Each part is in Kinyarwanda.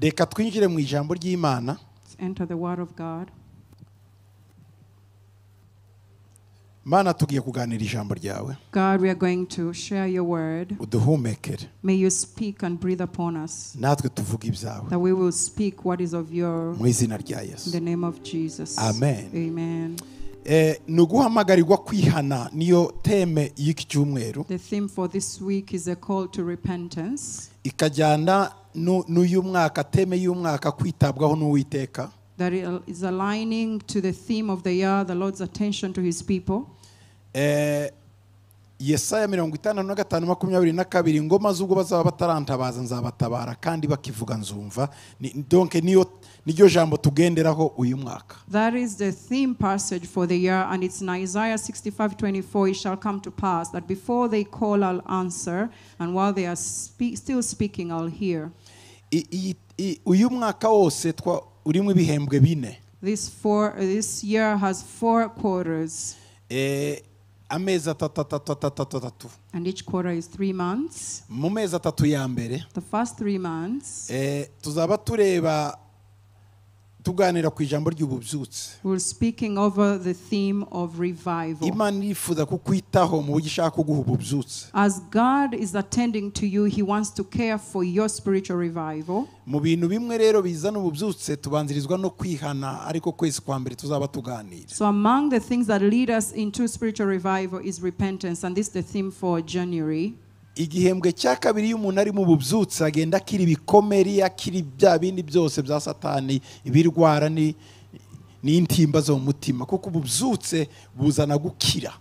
Reka twinjire mu ijambo ry'Imana. Let's enter the word of God. Mana, tugiye kuganira ijambo ryawe. God, we are going to share your word. Uduhumekere. May you speak and breathe upon us. Natwe tuvuge ibyawe. That we will speak what is of your. Mu izina rya Yesu. In the name of Jesus. Amen. Amen. Ni uguhamagarirwa kwihana niyo theme y'iki cyumweru. The theme for this week is a call to repentance. Ikajyana n'uyu mwaka, theme y'umwaka kwitabwaho n'Uwiteka. That is aligning to the theme of the year, the Lord's attention to his people. Yesaya 55:22 ngo maze ubwo bazaba batarantabaza nzabatabara kandi bakivuga nzumva. Donc niyo niryo jambo tugenderaho uyu mwaka. That is the theme passage for the year, and it's in Isaiah 65:24. It shall come to pass that before they call, I'll answer, and while they are still speaking, I'll hear. Uyu mwaka wose urimo ibihembwe bine. This year has 4 quarters. Amezi atatu, atatu, atatu, atatu. And each quarter is 3 months. Mu mezi atatu ya mbere, The first 3 months, tuzaba tureba tuganira ku ijambo ry'ububyutse. We're speaking over the theme of revival. Imana irifuza kukwitaho mu buryo ishaka kuguha ububyutse. As God is attending to you, he wants to care for your spiritual revival. Mu bintu bimwe rero bizana ububyutse tubanzirizwa no kwihana, ariko kwezi kwa mbere tuzaba tuganira. So among the things that lead us into spiritual revival is repentance, and this is the theme for January. Igihembwe cya kabiri iyo umuntu ari mu bubyutse agenda akira ibikomere, akira bya bindi byose bya Satani, ibirwara n'intimba zo mu mutima, kuko ububyutse buzana gukira.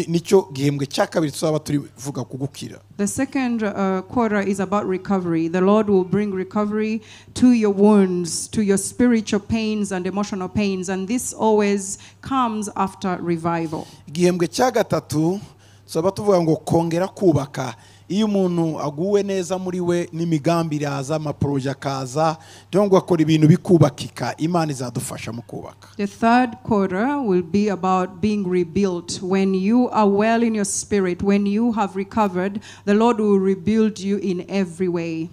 Nicyo gihembwe cya kabiri tuzaba turivuga ku gukira. The second quarter is about recovery. The Lord will bring recovery to your wounds, to your spiritual pains and emotional pains, and this always comes after revival. Igihembwe cya gatatu tuzaba tuvuga ngo kongera kubaka. Iyo umuntu aguwe neza muri we n'imigambi iraza, amaproje akaza, cyangwa akora ibintu bikubakika, Imana izadufasha mu kubaka. The third quarter will be about being rebuilt. When you are well in your spirit, when you have recovered, the Lord will rebuild you in every way.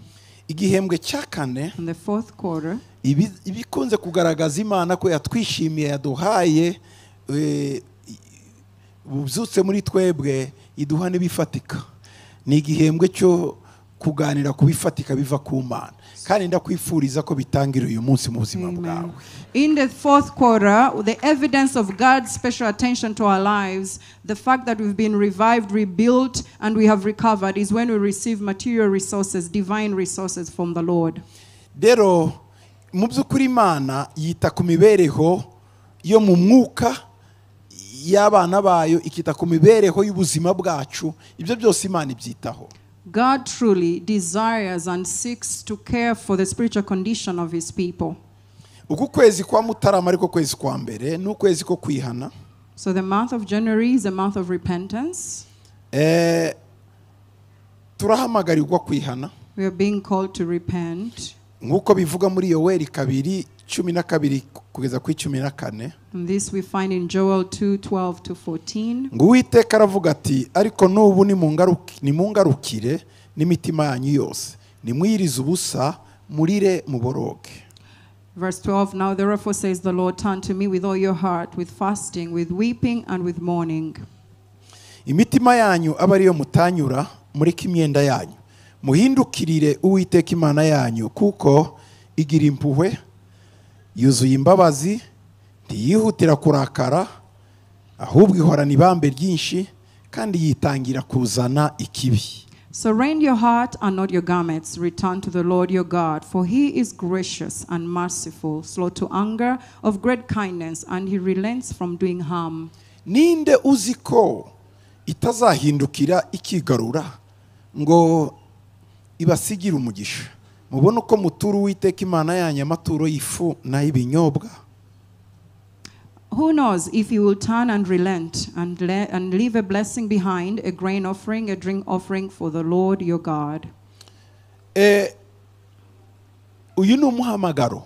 Igihembwe cya kane, And the fourth quarter, ibikunze kugaragaza Imana ko yatwishimiye, yaduhaye ububyutse muri twebwe, iduha n'ibifatika. Ni igihembwe cyo kuganira ku bifatika biva ku Mana, kandi ndakwifuriza ko bitangira uyu munsi mu buzima bwawe. In the fourth quarter, the evidence of God's special attention to our lives, the fact that we've been revived, rebuilt, and we have recovered, is when we receive material resources, divine resources from the Lord. Rero mu by'ukuri Imana yita ku mibereho yo mu mwuka y'abana bayo, ikita ku mibereho y'ubuzima bwacu, ibyo byose Imana ibyitaho. God truly desires and seeks to care for the spiritual condition of his people. Uku kwezi kwa Mutarama ariko kwezi kwa mbere ni ukwezi ko kwihana. So the month of January is a month of repentance. Turahamagarirwa kwihana. We are being called to repent. Nkuko bivuga muri Yoweri 2:12 kugeza ku 14. And this we find in Joel 2:12 to 14. Ngo Uwiteka aravuga ati, ariko n'ubu nimungarukire n'imitima yanyu yose, nimwirize ubusa, murire muboroge. Verse 12, now therefore says the Lord, turn to me with all your heart, with fasting, with weeping and with mourning. Imitima yanyu abe ariyo mutanyura, mureke imyenda yanyu, muhindukirire Uwiteka Imana yanyu, kuko igira impuhwe, yuzuye imbabazi, ntiyihutira kurakara, ahubwo ihorana ibambe ryinshi, kandi yitangira kuzana ikibi. So rend your heart and not your garments. Return to the Lord your God, for he is gracious and merciful, slow to anger, of great kindness, and he relents from doing harm. Ninde uzi ko itazahindukira ikigarura ngo ibasigire umugisha, mubone uko mutura Uwiteka Imana yanyu amaturo y'ifu n'ay'ibinyobwa. Who knows if you will turn and relent and leave a blessing behind, a grain offering, a drink offering for the Lord your God. Uyu ni umuhamagaro.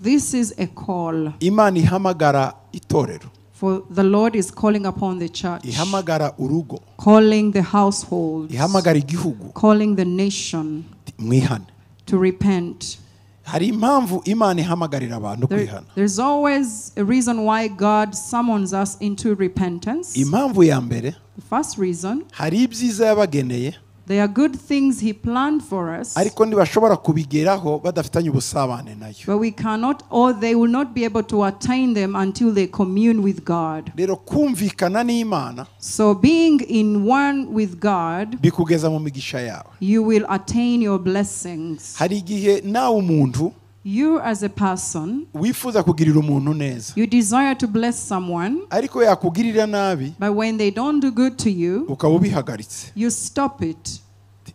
This is a call. Imana ihamagara itorero. For the Lord is calling upon the church. Ihamagara urugo. Calling the households. Ihamagara igihugu. Calling the nation. Mwihane. To repent. Hari impamvu Imana ihamagarira abantu kwihana. There's always a reason why God summons us into repentance. Impamvu ya mbere, The first reason, hari ibyiza yabageneye, there are good things He planned for us, ariko ntibashobora kubigeraho badafitanye ubusabane nayo. but we cannot, or they will not be able to attain them until they commune with God. Rero kumvikana n'Imana So being in one with God, bikugeza mu migisha yawe. you will attain your blessings. Hari igihe nawe umuntu You as a person, wifuza kugirira umuntu neza, you desire to bless someone, ariko yakugirira nabi but when they don't do good to you, ukaba ubihagaritse. you stop it.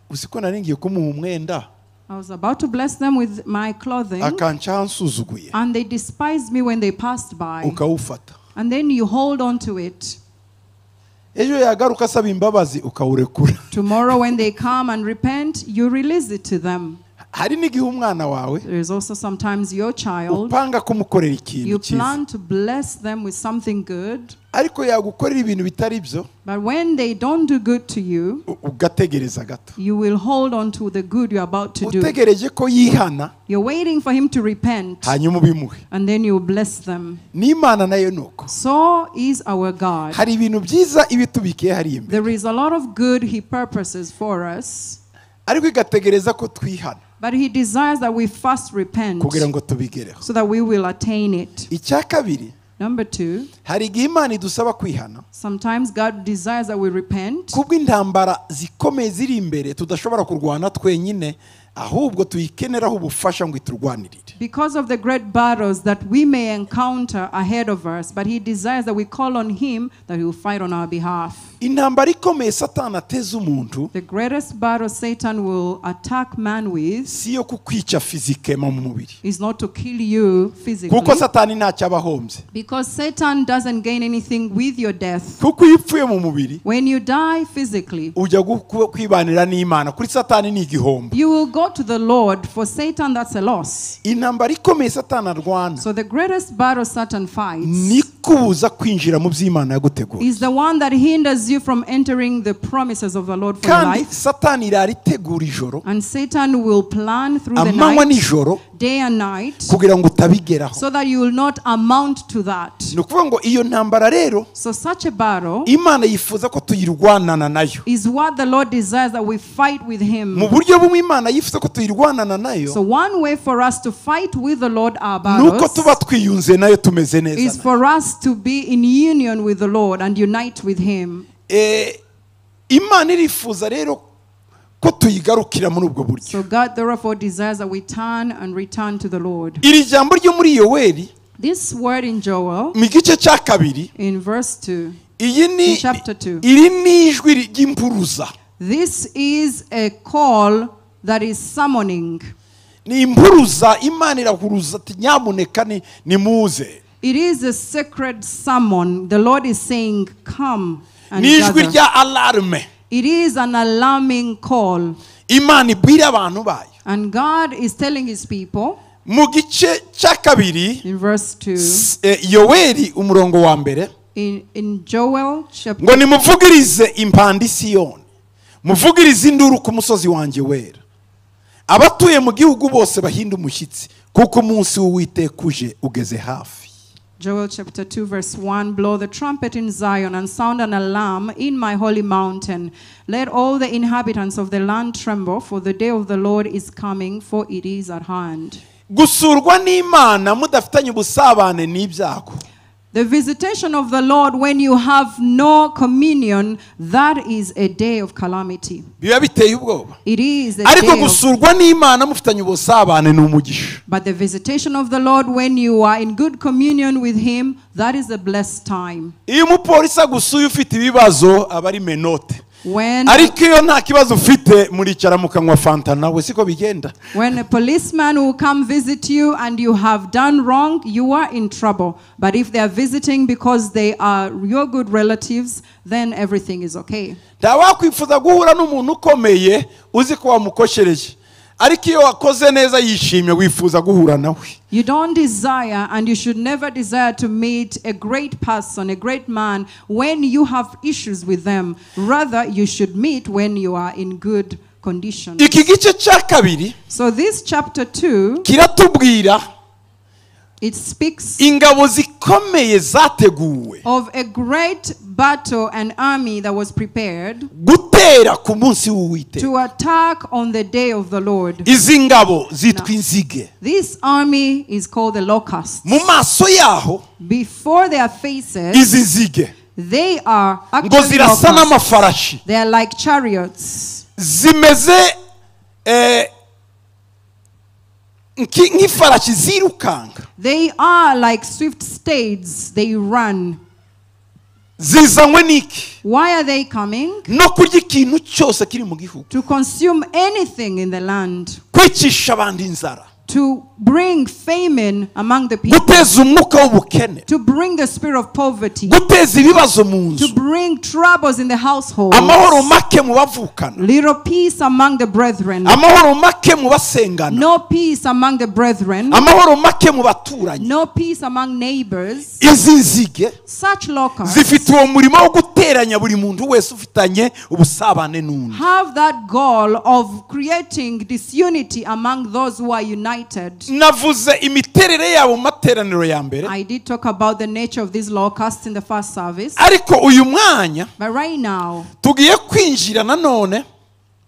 Uzi ko nari ngiye kumuha umwenda, I was about to bless them with my clothing, akanca ansuzuguye, and they despised me when they passed by. ukawufata. And then you hold on to it. Ejo yagaruka asaba imbabazi ukawurekura. Tomorrow when they come and repent, you release it to them. Hari n'igihe umwana wawe There is also sometimes your child, upanga kumukorera ikintu you cyiza, plan to bless them with something good, ariko yagukorera ibintu bitari byo, but when they don't do good to you, ugategereza gato, you will hold on to the good you're about to do. utegereje ko yihana, You're waiting for him to repent, hanyuma ubimuhe. and then you bless them. N'Imana nayo nuko. So is our God. Hari ibintu byiza ibitubikiye hari imbere, There is a lot of good He purposes for us, ariko igategereza ko twihana but He desires that we first repent kugira ngo tubigereho. so that we will attain it. Icya kabiri, Number two, hari igihe Imana idusaba kwihana sometimes God desires that we repent kubw'intambara zikomeye ziri imbere tudashobora kurwana twenyine, ahubwo tuyikeneraho ubufasha ngo iturwanirire. because of the great battles that we may encounter ahead of us, but He desires that we call on Him, that He will fight on our behalf. Intambara ikomeye Satani ateza umuntu The greatest battle Satan will attack man with si iyo kukwica fizikema mu mubiri, is not to kill you physically, kuko Satani ntacyo aba ahombye, because Satan doesn't gain anything with your death. kuko iyo upfuye mu mubiri When you die physically, ujya kwibanira n'Imana, kuri Satani ni igihombo. you will go to the Lord. For Satan, that's a loss. Intambara ikomeye Satani arwana So the greatest battle Satan fights ni kubuza kwinjira mu by'Imana yagutegura. is the one that hinders you from entering the promises of the Lord for your Kandi life. Satani irara itegura ijoro, And Satan will plan through the amanywa night, nijoro, day and night, kugira ngo utabigeraho. so that you will not amount to that. Ni ukuvuga ngo iyo ntambara rero So such a battle Imana yifuza ko tuyirwanana nayo. is what the Lord desires, that we fight with Him. Mu buryo bumwe Imana yifuza ko tuyirwanana nayo, So one way for us to fight with the Lord our ni uko battles tuba twiyunze nayo tumeze neza is nayo. for us to be in union with the Lord and unite with Him. Imana irifuza rero ko tuyigarukira muri ubwo buryo. So God therefore desires that we turn and return to the Lord. Iri jambo ryo muri Yoweri, This word in Joel, mu gice cya kabiri, in verse 2, iyi ni in chapter 2, iri ni ijwi ry'impuruza. this is a call that is summoning. Ni impuruza, Imana irahuruza ati nyamuneka nimuze. It is a sacred summon. The Lord is saying, come and Ni ijwi gather. rya alarme. It is an alarming call. Imana ibwira abantu bayo. And God is telling His people Mu gice cya kabiri, in verse 2, Yoweri umurongo wa mbere, in Joel chapter, ngo nimuvugirize impanda i Siyoni, muvugirize induru ku musozi wanjye wera, abatuye mu gihugu bose bahinde umushyitsi, kuko umunsi w'Uwiteka uje ugeze hafi. Joel chapter 2 verse 1, blow the trumpet in Zion and sound an alarm in my holy mountain. Let all the inhabitants of the land tremble, for the day of the Lord is coming, for it is at hand. Gusurwa n'Imana mudafitanye ubusabane n'ibyago. The visitation of the Lord when you have no communion, that is a day of calamity. Biba biteye ubwoba. It is a Ariko day of, gusurwa n'Imana mufitanye ubusabane ni umugisha. but the visitation of the Lord when you are in good communion with Him, that is a blessed time. Iyo umupolisi agusuye ufite ibibazo aba ari menote. When Ariko iyo nta kibazo ufite muricara mukanywa fanta nawe, siko bigenda. When a policeman will come visit you and you have done wrong, you are in trouble. But if they are visiting because they are your good relatives, then everything is okay. Ntawakwifuza guhura n'umuntu ukomeye uzi ko wamukoshereje, ariko iyo wakoze neza yishimye wifuza guhura nawe. You don't desire, and you should never desire to meet a great person, a great man, when you have issues with them. Rather, you should meet when you are in good condition. Iki gice cya kabiri So this chapter 2, kiratubwira it speaks ingabo zikomeye zateguwe of a great battle and army that was prepared gutera ku munsi w'Uwiteka. to attack on the day of the Lord. Izi ngabo zitwa inzige. This army is called the locusts. Mu maso yaho Before their faces, izi nzige they are ngo actually zirasa locusts. n'amafarashi, They are like chariots. zimeze nk'ifarashi zirukanka. They are like swift steeds. They run. Zizanywe n'iki? Why are they coming? No kurya ikintu cyose kiri mu gihugu, To consume anything in the land, kwicisha abandi inzara, to bring famine among the people, guteza umwuka w'ubukene, to bring the spirit of poverty, guteza ibibazo mu to nzu, bring troubles in the household, amahoro make mu bavukana, little peace among the brethren, amahoro make mu basengana, no peace among the brethren, amahoro make mu baturanyi. no peace among neighbors. Izi nzige Such locusts zifite uwo murimo wo guteranya buri muntu wese ufitanye ubusabane n'undi. have that goal of creating disunity among those who are united. Navuze imiterere yabo mu materaniro ya mbere, I did talk about the nature of these locusts in the first service. ariko uyu mwanya But right now, tugiye kwinjira nanone,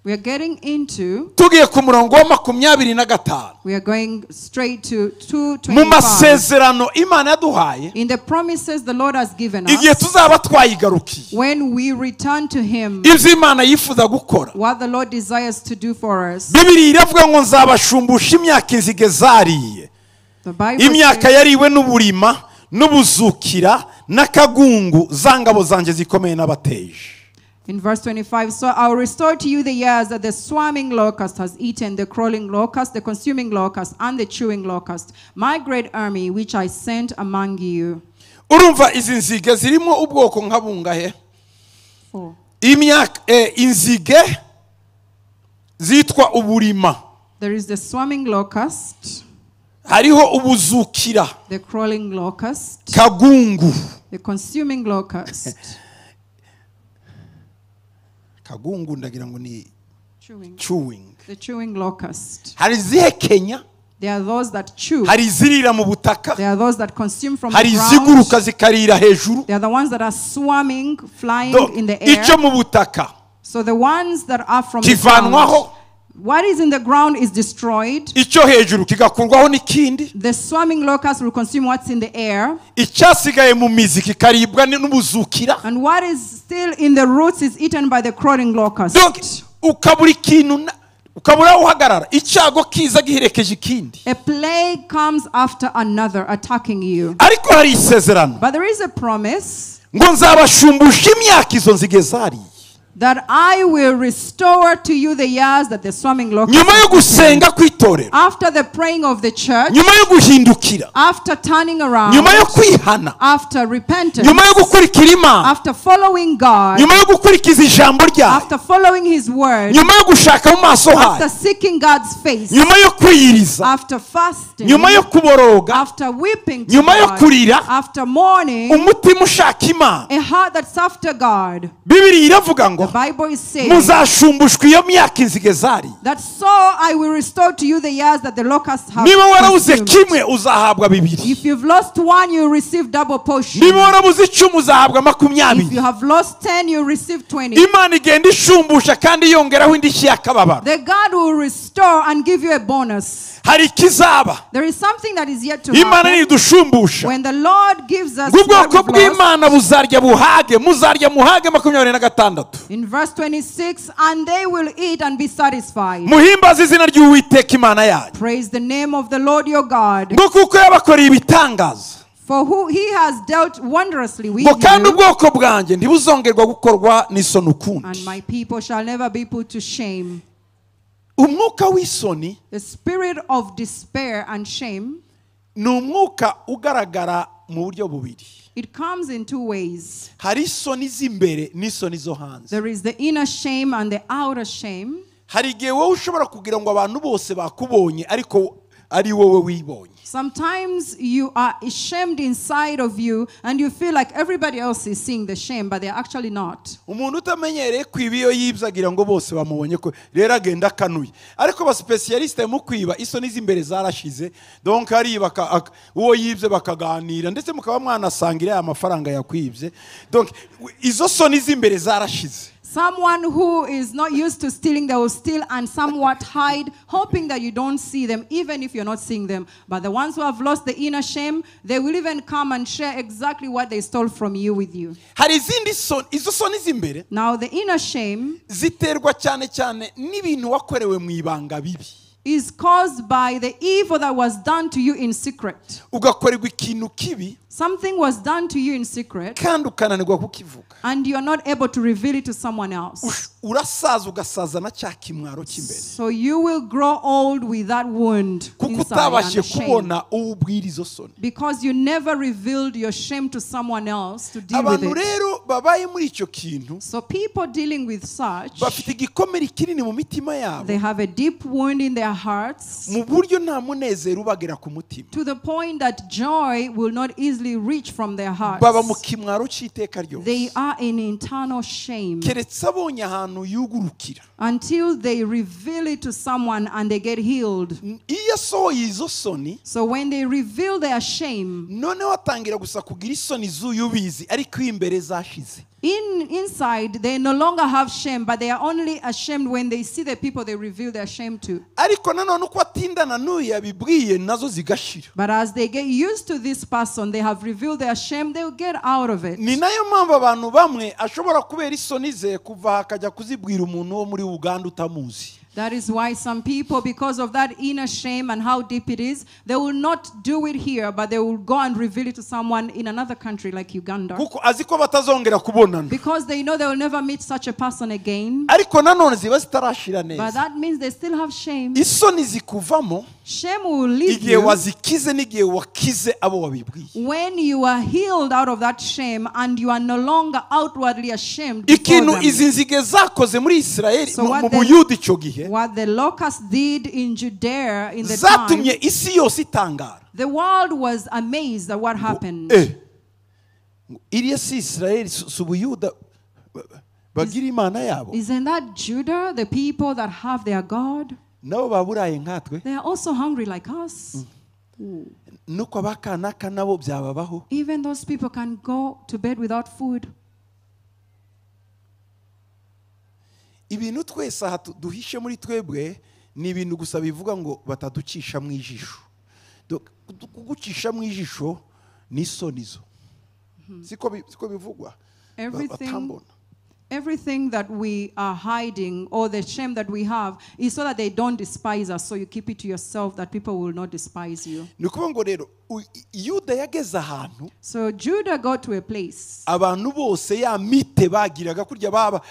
we are getting into, tugiye ku murongo wa 25 we are going straight to mu 2:25. masezerano Imana yaduhaye, In the promises the Lord has given igihe us, tuzaba twayigarukiye, when we return to Him, ibyo Imana yifuza gukora. what the Lord desires to do for us. Bibiliya iravuga ngo nzabashumbusha imyaka inzige zariye, The Bible imyaka says, yariwe n'uburima n'ubuzukira n'akagungu, za ngabo zanjye zikomeye n'abateje. in verse 25, so I will restore to you the years that the swarming locust has eaten, the crawling locust, the consuming locust, and the chewing locust, my great army which I sent among you. Urumva izi nzige zirimo ubwoko nka bungahe? 4. Imyaka inzige zitwa uburima, There is the swarming locust, hariho ubuzukira, the crawling locust, kagungu. the consuming locust. Kagungu ndagira ngo ni Chewing. chewing. The chewing locust. Hari izihekenya, There are those that chew. hari izirira mu butaka, There are those that consume from the hari ground. iziguruka zikarira hejuru. There are the ones that are swarming, flying in the air. Icyo mu butaka So the ones that are from the ground, kivanwaho, what is in the ground is destroyed. icyo hejuru kigakurwaho n'ikindi, The swarming locust will consume what's in the air, icyasigaye mu mizi kikaribwa n'ubuzukira. and what is still in the roots is eaten by the crawling locust. Donc ukabura ikintu, ukabura uhagarara, icyago kiza giherekeje ikindi. A plague comes after another, attacking you. Ariko hari isezerano But there is a promise ngo nzabashumbusha imyaka izo nzige zariye, that I will restore to you the years that the swarming locust nyuma yo has eaten. gusenga kw'itorero, After the praying of the church, nyuma yo guhindukira, after turning around, nyuma yo kwihana, after repentance, nyuma yo gukurikira Imana, after following God, nyuma yo gukurikiza ijambo ryayo, after following His word, nyuma yo gushaka mu maso hayo, after seeking God's face, nyuma yo kwiyiriza, after fasting, nyuma yo kuboroga, after weeping to nyuma yo God, kurira, after mourning, umutima ushaka Imana. a heart that's after God. Bibiliya iravuga ngo The Bible is saying muzashumbushwa iyo myaka inzige zariye. that so I will restore to you the years that the locusts have Niba warabuze consumed. kimwe uzahabwa bibiri, If you've lost one, you receive double portion. niba warabuze 10 uzahabwa If you 20. have lost 10, you receive 20. Imana igenda ishumbusha kandi yongeraho indishyi y'akababaro. The God will restore and give you a bonus. Hari ikizaba. There is something that is yet to Imana happen. nidushumbusha, When the Lord gives us ngo what ubwoko we've lost, bw'Imana buzarya buhage, muzarya muhage 26. in verse 26, and they will eat and be satisfied. Muhimbaze izina ry'Uwiteka Imana yanyu, Praise the name of the Lord your God, ngo kuko yabakoreye ibitangaza, for who he has dealt wondrously with ngo kandi you, ubwoko bwanjye ntibuzongerwa gukorwa n'isoni ukundi. and my people shall never be put to shame. Umwuka w'isoni The spirit of despair and shame, ni umwuka ugaragara mu buryo bubiri. it comes in two ways. Hari isoni z'imbere n'isoni zo hanze. There is the inner shame and the outer shame. Hari igihe wowe ushobora kugira ngo abantu bose bakubonye, ariko ari wowe wibonye. Sometimes you are ashamed inside of you and you feel like everybody else is seeing the shame, but they're actually not. Umuntu utamenyereye kwiba iyo yibye agira ngo bose bamubonye ko rero agenda akanuye, ariko ba spécialiste mu kwiba isoni z'imbere zarashize, donc ariba uwo yibye bakaganira ndetse mukaba mwanasangira ya mafaranga yakwibye, donc izo soni z'imbere zarashize. Someone who is not used to stealing, they will steal and somewhat hide, hoping that you don't see them, even if you're not seeing them. But the ones who have lost the inner shame, they will even come and share exactly what they stole from you with you. Hari izindi soni, izo soni z'imbere Now, the inner shame ziterwa cyane cyane n'ibintu wakorewe mu ibanga bibi. is caused by the evil that was done to you in secret. Ugakorerwa ikintu kibi. Something was done to you in secret, kandi ukananirwa kukivuga. and you are not able to reveal it to someone else. Urasaza ugasaza na cya kimwaro cy'imbere. So you will grow old with that wound kuko inside and utabashije the shame. kubona uwo ubwira izo soni. Because you never revealed your shame to someone else to deal with Abantu it. rero babaye muri icyo kintu So people dealing with such, bafite igikomere kinini mu mitima yabo, they have a deep wound in their hearts, mu buryo nta munezero ubagera ku mutima. to the point that joy will not easily reach from their hearts. Baba mu kimwaro cy'iteka They ryose, are in internal shame keretse abonye ahantu yugurukira. until they reveal it to someone and they get healed. Iyo asohoye izo soni, So when they reveal their shame, noneho atangira gusa kugira isoni z'uyu ubizi, ariko iyo imbere zashize. inside they no longer have shame, but they are only ashamed when they see the people they reveal their shame to. Ariko nanone uko atindana n'uyu yabibwiye nazo zigashira. But as they get used to this person, they have revealed their shame, they will get out of it. Ni nayo mpamvu abantu bamwe ashobora kubera isoni ze kuva aha akajya kuzibwira umuntu wo muri Uganda utamuzi. That is why some people, because of that inner shame and how deep it is, they will not do it here, but they will go and reveal it to someone in another country like Uganda. Kuko azi ko batazongera kubonana. Because they know they will never meet such a person again. Ariko nanone ziba zitarashira But neza. that means they still have shame. Isoni zikuvamo Shame will leave igihe you wazikize n'igihe wakize abo wabibwiye. when you are healed out of that shame and you are no longer outwardly ashamed before Ikintu them. izi nzige zakoze muri Isirayeli So mu what mu the- Buyuda icyo gihe, What the locusts did in Judea in the zatumye time, isi yose itangara. the world was amazed at what happened. Ngo iriya si Isirayeli, si Ubuyuda bagira Imana yabo? Isn't that Judah, the people that have their God? Nabo baburaye nkatwe. They are also hungry like us. Nuko abakanaka nabo byababaho. Even those people can go to bed without food. Ibintu twese aha duhishe muri twebwe ni ibintu gusa bivuga ngo bataducisha mu ijisho. Kugucisha mu ijisho ni isoni zo, siko bivugwa? Batambona. Everything that we are hiding or the shame that we have is so that they don't despise us. So you keep it to yourself that people will not despise you. Ni ukuvuga ngo rero Yuda yageze ahantu So Judah got to a place. abantu bose ya mythe bagiraga kurya baba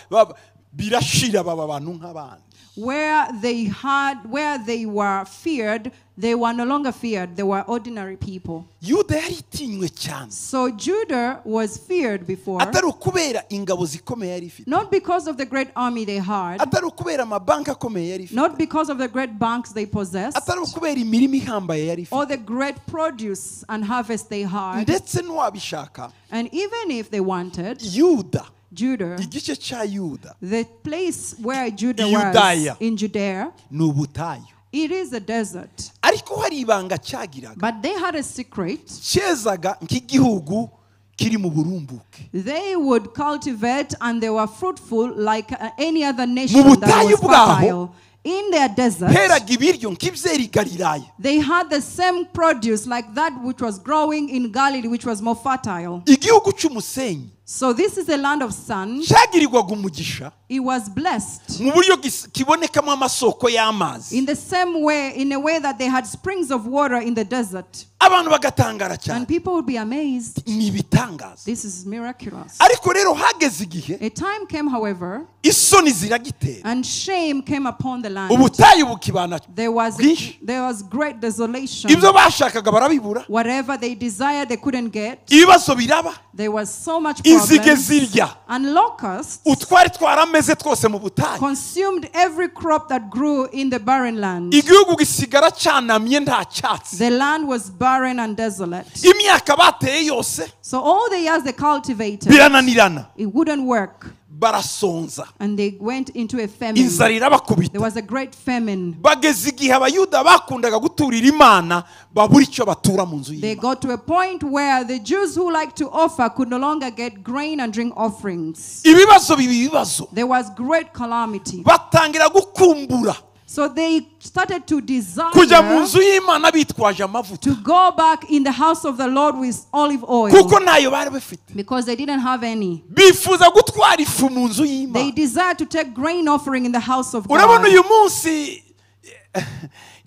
birashira, baba abantu nk'abandi. Where they were feared, they were no longer feared. They were ordinary people. Yuda yaritinywe cyane. So Judah was feared before, Atari ukubera ingabo zikomeye yari ifite, not because of the great army they had, atari ukubera amabanki akomeye yari ifite, not because of the great banks they possessed, atari ukubera imirima ihambaye yari ifite, or the great produce and harvest they had. Ndetse n'uwabishaka, And even if they wanted, Yuda, Judah, igice cya Yuda the place where Judah Yudaya. was in Judea, ni ubutayu. it is a desert. Ariko hari ibanga cyagiraga. But they had a secret. Cyezaga nk'igihugu kiri mu burumbuke. They would cultivate and they were fruitful like any other nation Mu that butayu was bwaho, fertile. In their desert, heraga ibiryo nk'ibyera i Galilaya. they had the same produce like that which was growing in Galilee, which was more fertile. Igihugu cy'umusenyi So this is a land of sand. cyagirirwaga umugisha It was blessed mu buryo kibonekamo amasoko y'amazi. in the same way, in a way that they had springs of water in the desert. Abantu bagatangara cyane. And people would be amazed. Ni ibitangaza. This is miraculous. Ariko rero hageze igihe A time came, however, isoni ziragitera. and shame came upon the land. Ubutayu bukibana bwinshi. There was great desolation. Ibyo bashakaga barabibura. Whatever they desired, they couldn't get. Ibibazo biraba. There was so much Inzara Inzige problems. Zirya And locusts utwari twarameze twose mu butayu. Consumed every crop that grew in the barren land. Igihugu gisigara cyanamye nta cyatsi. The land was barren and desolate. Imyaka bateye yose So all the years they cultivated, birananirana. It wouldn't work. Barasonza. And they went into a famine. Inzara irabakubita. There was a great famine. Bageze igihe abayuda bakundaga guturira imana babura icyo batura mu nzu They y'imana. Got to a point where the Jews who like to offer could no longer get grain and drink offerings. Ibibazo biba ibibazo. There was great calamity. Batangira gukumbura So they started to kujya mu desire nzu y'imana bitwaje amavuta to go back in the house of the Lord with olive oil kuko ntayo bari bafite. Because they didn't have any. Bifuza gutwara ifu mu nzu They y'imana. desired to take grain offering in the house of Urabona God. uyu munsi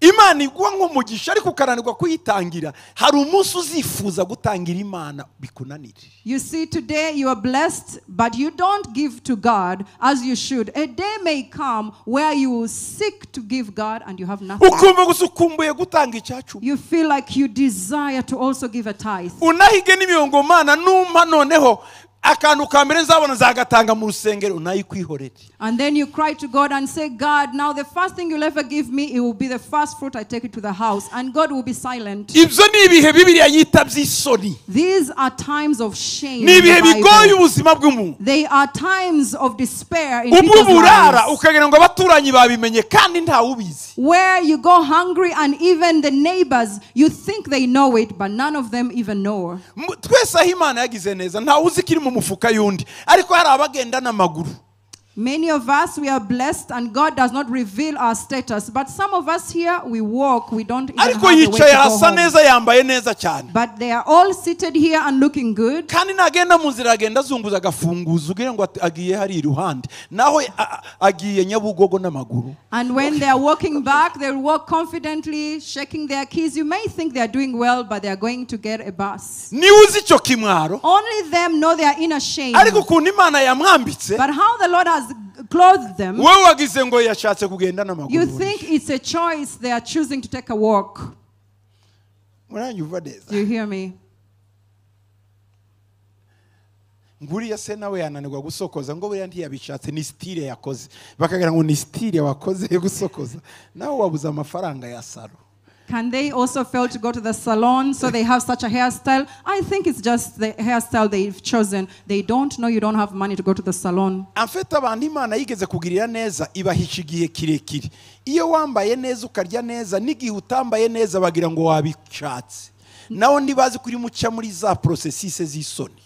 imana iguha nk'umugisha ariko ukananirwa kuyitangira hari umunsi uzifuza gutangira imana bikunanire. You see, today you are blessed, but you don't give to God as you should. A day may come where you will seek to give God and you have nothing. Ukumva gusa ukumbuye gutanga icyacumi. You feel like you desire to also give a tithe. Unahige n'imirongo mana numpa noneho akantu ka mbere nzabona nzagatanga mu rusengero unayikwihorere. And then you cry to God and say, "God, now the first thing you'll ever give me, it will be the first fruit I take it to the house." And God will be silent. Ibyo ni ibihe bibiliya yita by'isoni. These are times of shame Ni in the ibihe bigoye Bible. Ubuzima bw'umuntu. They are times of despair in Ubwo people's uburara lives. ukagira ngo abaturanyi babimenye kandi ntawubizi. Where you go hungry and even the neighbors, you think they know it, but none of them even know. Twese aho imana yagize neza ntawe uzi ikiri mu mufuka y'undi ariko hari abagenda n'amaguru. Many of us, we are blessed and God does not reveal our status. But some of us here, we walk, we don't even Ariko have a way to yicaye go arasa home. Neza yambaye neza cyane. But they are all seated here and looking good. Kandi nagenda mu nzira agenda azunguza agafunguzo ugira ngo agiye hari iruhande naho agiye nyabugogo n'amaguru. And when they are walking back, they will walk confidently, shaking their keys. You may think they are doing well, but they are going to get a bus. Niwe uzi icyo kimwaro. Only them know their inner shame. Ariko ukuntu imana yamwambitse But how the Lord has clothed them, wowe wagize ngo yashatse kugenda you n'amaguru. Think it's a choice they are choosing to take a walk. Muranyumva neza? Do you hear me? Nguriya se nawe yananirwa gusokoza ngo buriya ntiyabishatse ni style yakoze bakagira ngo ni style wakoze yo gusokoza nawe wabuze amafaranga ya salon. Can they also fail to go to the salon so they have such a hairstyle? I think it's just the hairstyle they've chosen. They don't know you don't have money to go to the salon. En fait abantu imana yigeze kugirira neza ibahisha igihe kirekire iyo wambaye neza ukarya neza n'igihe utambaye neza bagira ngo wabishatse naho ntibazi kuri muca muri za processus z'isoni.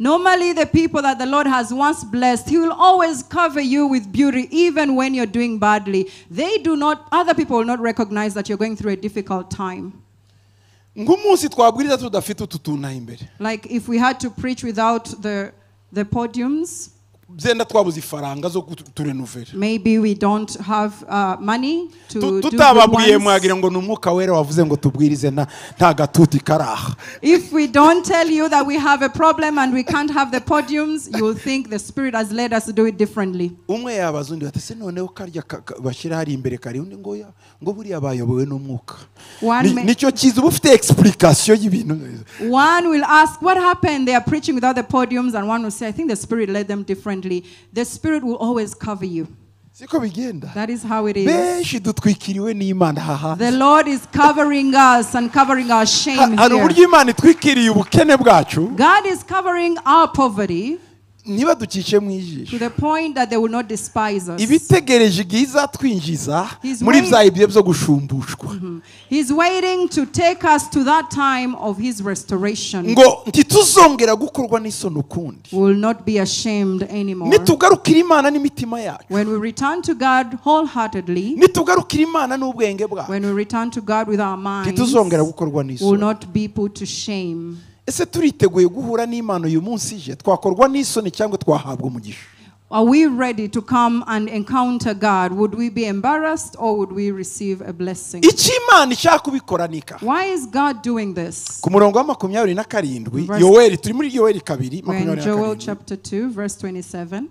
Normally, the people that the Lord has once blessed, He will always cover you with beauty, even when you're doing badly. They do not, other people will not recognize that you're going through a difficult time. Nk'umunsi twabwiriza tudafite utu tuntu aho imbere. Like if we had to preach without the podiums, byenda twabuze ifaranga zo kuturenovera. Maybe we don't have money to do good Tutababwiye ones. Mwagira ngo ni umwuka wera wavuze ngo tubwirize nta gatuti karaha. If we don't tell you that we have a problem and we can't have the podiums, you will think the Spirit has led us to do it differently. Umwe yabaza undi ati se noneho karya bashyira hari imbere kari undi ngo ya ngo buriya bayobowe n'umwuka. One Nicyo cyiza uba ufite explication y'ibintu. One will ask, "What happened? They are preaching without the podiums." And one will say, "I think the Spirit led them differently." The Spirit will always cover you. Siko bigenda. That is how it is. Benshi dutwikiriwe n'Imana haha. The Lord is covering us and covering our shame Hari here. uburyo Imana itwikiriye ubukene bwacu. God is covering our poverty niba ducice mu ijisho to the point that they will not despise us. Ibitegereje igihe izatwinjiza He's muri waiting. bya bihe byo gushumbushwa. He's waiting to take us to that time of His restoration. Ngo ntituzongera gukorwa n'isoni ukundi. We will not be ashamed anymore. Nitugarukira imana n'imitima yacu. When we return to God wholeheartedly, nitugarukira imana n'ubwenge bwacu when we return to God with our minds, ntituzongera gukorwa we will n'isoni. Not be put to shame. Ese turiteguye guhura n'imana uyu munsi ije twakorwa n'isoni cyangwa twahabwa umugisha? Are we ready to come and encounter God? Would we be embarrassed or would we receive a blessing? Icyo imana ishaka kubikora ni ka Why is God doing this? ku murongo wa 27 Verse- yoweri turi muri yoweri kabiri We're in makumyabiri na Joel karindwi. Chapter 2, verse 27.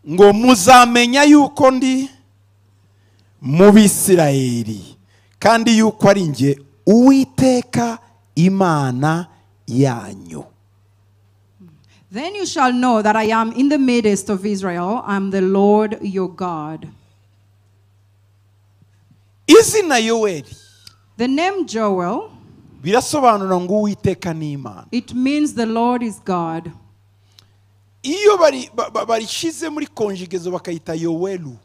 Ngo muzamenya yuko ndi mu bisirayeli kandi yuko ari njye uwiteka imana yanyu. Then you shall know that I am in the midst of Israel. I am the Lord your God. Izina Yoweri The name Joel, birasobanura ngo Uwiteka ni Imana. it means the Lord is God. Iyo barishize muri konjigezo bakayita Yowelu.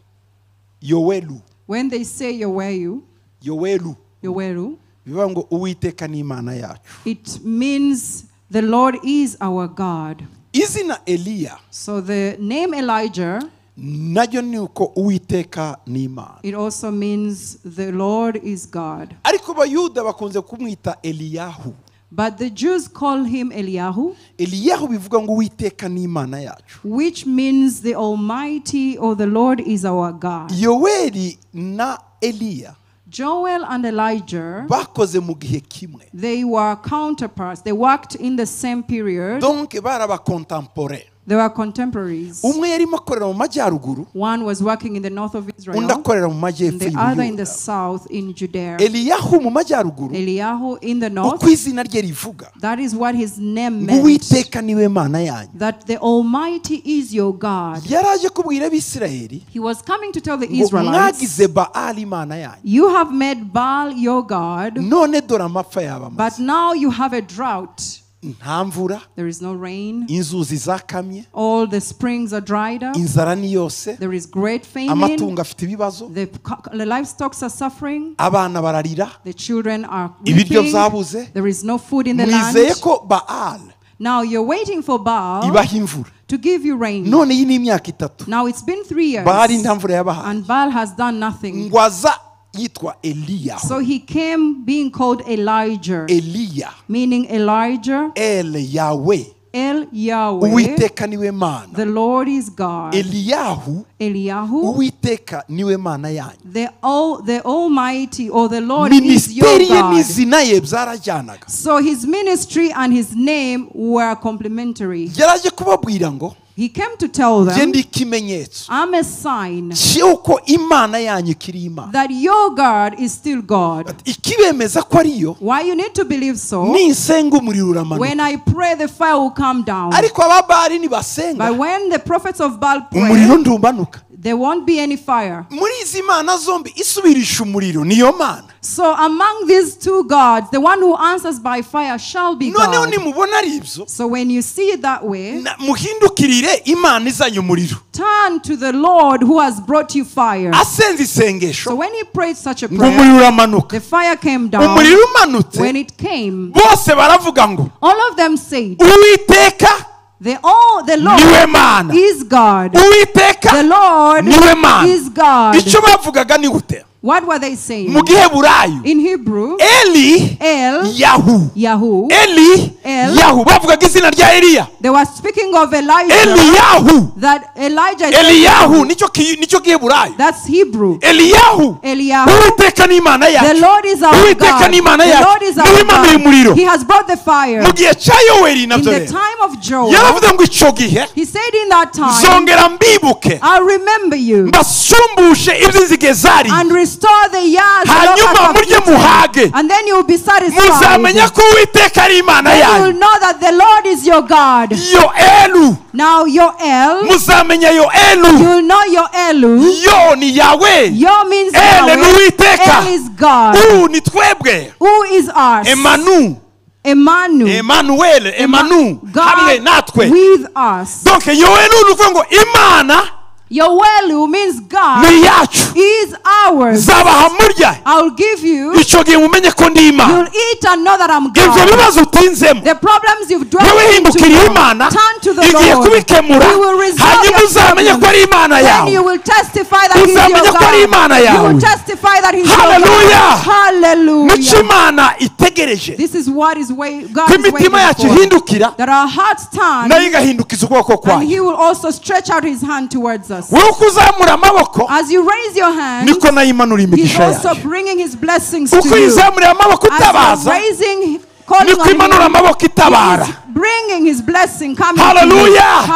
Yowelu. When they say Yowelu, Yowelu. Yowelu, bivuga ngo Uwiteka ni Imana yacu. it means the Lord is our God. Izina Eliya So the name Elijah, naryo ni uko Uwiteka ni Imana. it also means the Lord is God. Ariko Abayuda bakunze kumwita Eliyahu. But the Jews call him Eliyahu, Eliyahu bivuga ngo Uwiteka ni Imana yacu. which means the Almighty or the Lord is our God. Yoweri na Eliya Joel and Elijah, bakoze mu gihe kimwe. they were counterparts. They worked in the same period. Donc bari abakontemporain. They were contemporaries. Umwe yarimo akorera mu majyaruguru, One was working in the north of undi Israel, akorera mu and majyepfo the other in the y'Ubuyuda. south in Judea. Eliyahu mu majyaruguru, Eliyahu in the north, uko izina rye rivuga, that is what his name ngo meant, Uwiteka niwe Mana yanyu. that the Almighty is your God. Yaraje kubwira Abisirayeli He was coming to tell the ngo Israelites, mwagize Baali Imana yanyu, you have made Baal your God, none dore amapfa yaba but amaze. now you have a drought. Nta mvura, There is no rain. inzuzi zakamye, All the springs are dried up. inzara ni yose, There is great famine. amatungo afite ibibazo, The livestock are suffering. abana bararira, The children are ibiryo weeping. byabuze. There is no food in the Mwizeye land. ko Baal Now you're waiting for Baal ibaha imvura. to give you rain. None iyi ni imyaka itatu. Now it's been 3 years. Baali nta mvura yabahaye. And Baal has done nothing. Ngo aza yitwa Eliya. So he came being called Elijah, Eliya. meaning Elijah, El Yahweh. El Yahweh, Uwiteka niwe Mana. the Lord is God. Eliyahu, Eliyahu, Uwiteka niwe Mana yanyu. the Almighty or the Lord is your Minisiteri ye God. n'izina ye byarajyanaga. So his ministry and his name were complementary. Yaraje kubabwira ngo He came to tell njye them, ndi ikimenyetso I'm a sign cy'uko Imana yanyu ikiri Imana. that your God is still God. Ikibemeza ko ariyo, Why you need to believe so? ninsenga umuriro uramanuka. When I pray, the fire will come down. Ariko Ababali nibasenga, But when the prophets of Baal pray, umuriro ntumanuka. there won't be any fire. Muri izi mana zombi isubirisha umuriro niyo Mana. So among these two gods, the one who answers by fire shall be Noneho God. nimubona ari ibyo, So when you see it that way, muhindukirire Imana izanye umuriro. turn to the Lord who has brought you fire. Asenze isengesho So when he prayed such a ngo prayer, umuriro uramanuka. the fire came down. Umuriro umanutse, When it came, bose baravuga ngo all of them said, Uwiteka the niwe Lord Mana. is God. Uwiteka The Lord niwe Mana. is God. Icyo bavugaga ni gute? What were they saying? Mu Giheburayo, In Hebrew, Eli El Yahu. Yahu. Eli El. Yahu. Bavugaga izina rya Eliya. They were speaking of Elijah. Eliyahu. That Elijah is Eliyahu nicyo Giheburayo. That's Hebrew. Eliyahu. Eliyahu. Uwiteka ni Imana The yacu. Lord is our Uwiteka God. ni Imana The yacu. Lord is Niwe our imanuye umuriro. God. He has brought the fire. Mu gihe cya Yoweri In nabyo the rero, time of Joel, yaravuze ngo icyo gihe he said in that time, nzongera mbibuke, I'll remember you mbasumbushe iby'inzige zariye, and restore the years the locusts hanyuma have murye eaten. muhage, And then you will be satisfied. muzamenya ko Uwiteka ari Imana Then you will yanyu. know that the Lord is your God. Yoelu, Now your El, muzamenya Yoelu. you will know your Elu. Yo ni Yahweh, Yo means El ni Yahweh. Uwiteka, El is God. U ni twebwe, Who is us? Emanu, Emanu. Emmanuel, Emanu, hamwe God natwe. with us. Donc Yoelu ni ukuvuga ngo Imana Yoelu means God ni iyacu, is ours. nzabaha murya, I'll give you. icyo gihe mumenye ko ndi Imana. You'll eat and know that I'm Ibyo God. bibazo utinzemo, The problems you've dwelt wowe into, hindukiriye Imana, turn to the igiye Lord. kubikemura, He will resolve hanyuma your uzamenye ko ari problems. Imana Then yawe. you will testify that He's your Uzamenye ko ari Imana God. You yawe. will testify that He's your God. Hallelujah. Nicyo Hallelujah. Imana itegereje, This is what is God ko is waiting imitima yacu for. ihindukira, That our hearts turn, nayo igahindukiza ukuboko and kwayo. He will also stretch out His hand towards us. Wowe uko uzamura amaboko, As you raise your hand, niko nayo imanura He's imigisha also yayo. bringing His blessings to Uko you. uyizamurira amaboko As you're utabaza, raising, calling niko on imanura Him, amaboko itabara. He is bringing His blessing coming to you. Hallelujah. Ariko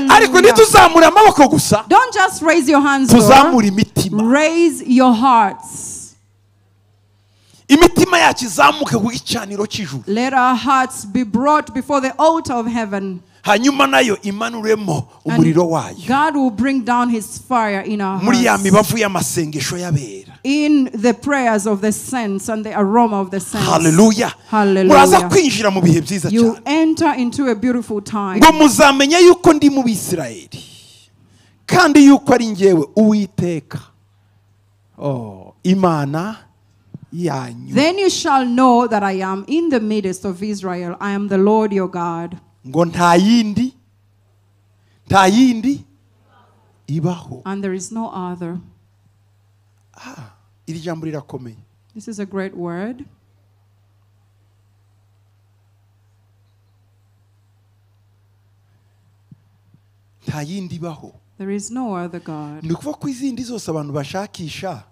Hallelujah. ntituzamure amaboko gusa, Don't just raise your hands, though. tuzamure imitima. Raise your hearts. Imitima yacu izamuke ku gicaniro cy'ijuru. Let our hearts be brought before the altar of heaven. Hanyuma nayo imanuremo And umuriro wayo. God will bring down his fire in our Muri ya hearts. mibavu y'amasengesho y'abera. In the prayers of the saints and the aroma of the saints. Hallelujah. Hallelujah. Muraza kwinjira mu bihe byiza You cyane. enter into a beautiful time. Ngo muzamenya yuko ndi mu Bisirayeli. Kandi yuko ari njyewe Uwiteka. Oh, Imana yanyu. Then you shall know that I am in the midst of Israel. I am the Lord your God. Ngo nta yindi, nta yindi ibaho. And there is no other. Iri jambo rirakomeye. This is a great word. Nta yindi ibaho. There is no other God. Ni ukuvuga ko izindi zose abantu bashakisha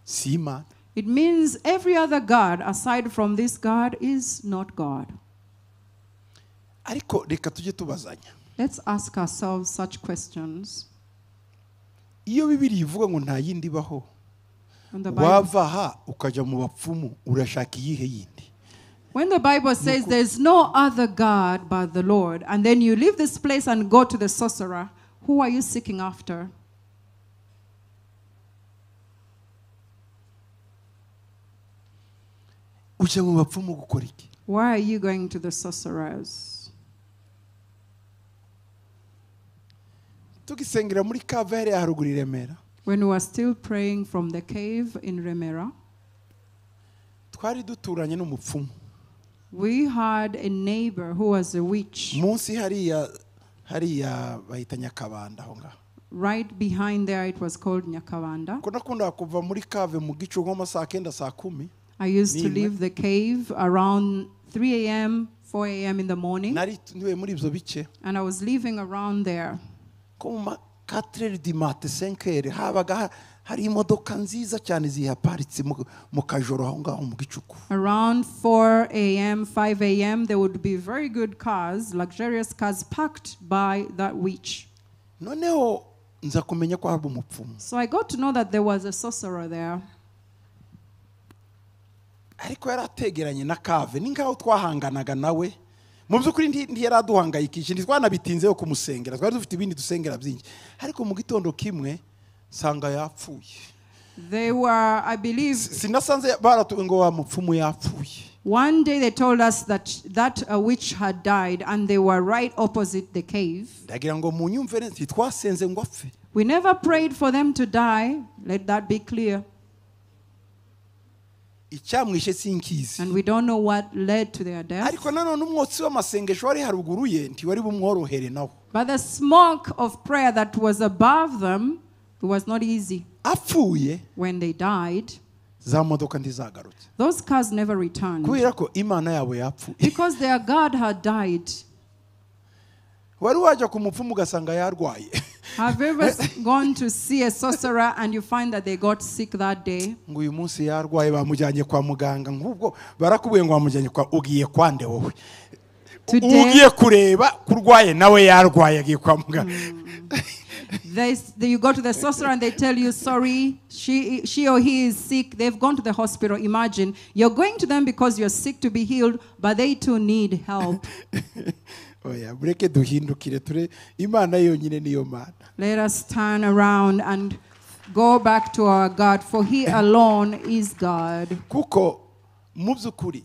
si Imana. It means every other God aside from this God is not God. Ariko reka tujye tubazanya. Let's ask ourselves such questions. Iyo Bibiliya ivuga ngo nta yindi ibaho, wava aha ukajya mu bapfumu urashaka iyihe yindi? When the Bible says there's no other God but the Lord, and then you leave this place and go to the sorcerer, who are you seeking after? Ujya mu bapfumu gukora iki? Why are you going to the sorcerers? Tugisengera muri kave hariya haruguru i Remera. When we were still praying from the cave in Remera, twari duturanye n'umupfumu. We had a neighbor who was a witch. Munsi hariya hariya bahita Nyakabanda aho ngaho. Right behind there it was called Nyakabanda. Ko nakundaga kuva muri kave mu gicuku nko saa 9 saa 10. I used to leave the cave around 3 a.m., 4 a.m. in the morning. Nari ntuye muri ibyo bice. And I was living around there. Ko mu 4 du matin 5 habaga hari imodoka nziza cyane zihaparitse mu kajoro aho ngaho mu gicuku. Around 4 a.m., 5 a.m. there would be very good cars, luxurious cars parked by that witch. Noneho nza kumenya ko hari umupfumu. So I got to know that there was a sorcerer there. Ariko yarategeranye na kave ni nkaho twahanganaga nawe. Mu by'ukuri ntiyaraduhangayikishije, ntitwanabitinzeho kumusengera, twari dufite ibindi dusengera byinshi. Ariko mu gitondo kimwe sanga yapfuye. They were, I believe, sinasanze baratu ngo wa mupfumu yapfuye. One day they told us that a witch had died and they were right opposite the cave. Ndagira ngo munyumve neza, ntitwasenze ngo apfe. We never prayed for them to die, let that be clear. Icyamwishe sinkizi. And we don't know what led to their death. Ariko nanone umwotsi w'amasengesho wari haruguru ye ntiwari bumworohere nawo. But the smoke of prayer that was above them, it was not easy. Apfuye, when they died, za modoka ntizagarutse. Those cars never returned. Kubera ko Imana yabo yapfuye. Because their God had died. Wari wajya ku mupfumu ugasanga yarwaye. Have you ever gone to see a sorcerer and you find that they got sick that day? Ngo uyu munsi yarwaye bamujyanye kwa muganga, nk'ubwo barakubwiye ngo bamujyanye kwa, ugiye kwande wowe? Ugiye kureba kurwaye nawe yarwaye agiye kwa muganga. You go to the sorcerer and they tell you, sorry, she or he is sick. They've gone to the hospital. Imagine, you're going to them because you're sick to be healed, but they too need help. Oya, mureke duhindukire ture Imana yonyine niyo Mana. Let us turn around and go back to our God, for he alone is God. Kuko mu by'ukuri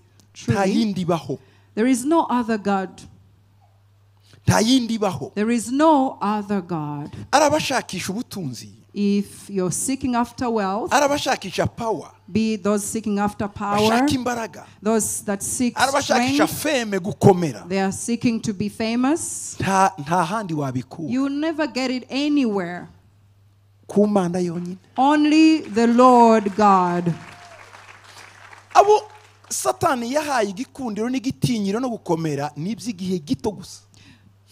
nta yindi ibaho. There is no other God. Nta yindi ibaho. There is no other God. Arabashakisha ubutunzi. If you're seeking after wealth, arabashakisha power. Be those seeking after power, bashaka imbaraga, those that seek arabashakisha strength, fame gukomera. They are seeking to be famous. Nta handi wabikura. You will never get it anywhere. Ku Mana yonyine. Only the Lord God. Abo Satani yahaye igikundiro n'igitinyiro no gukomera n'iby'igihe gito gusa.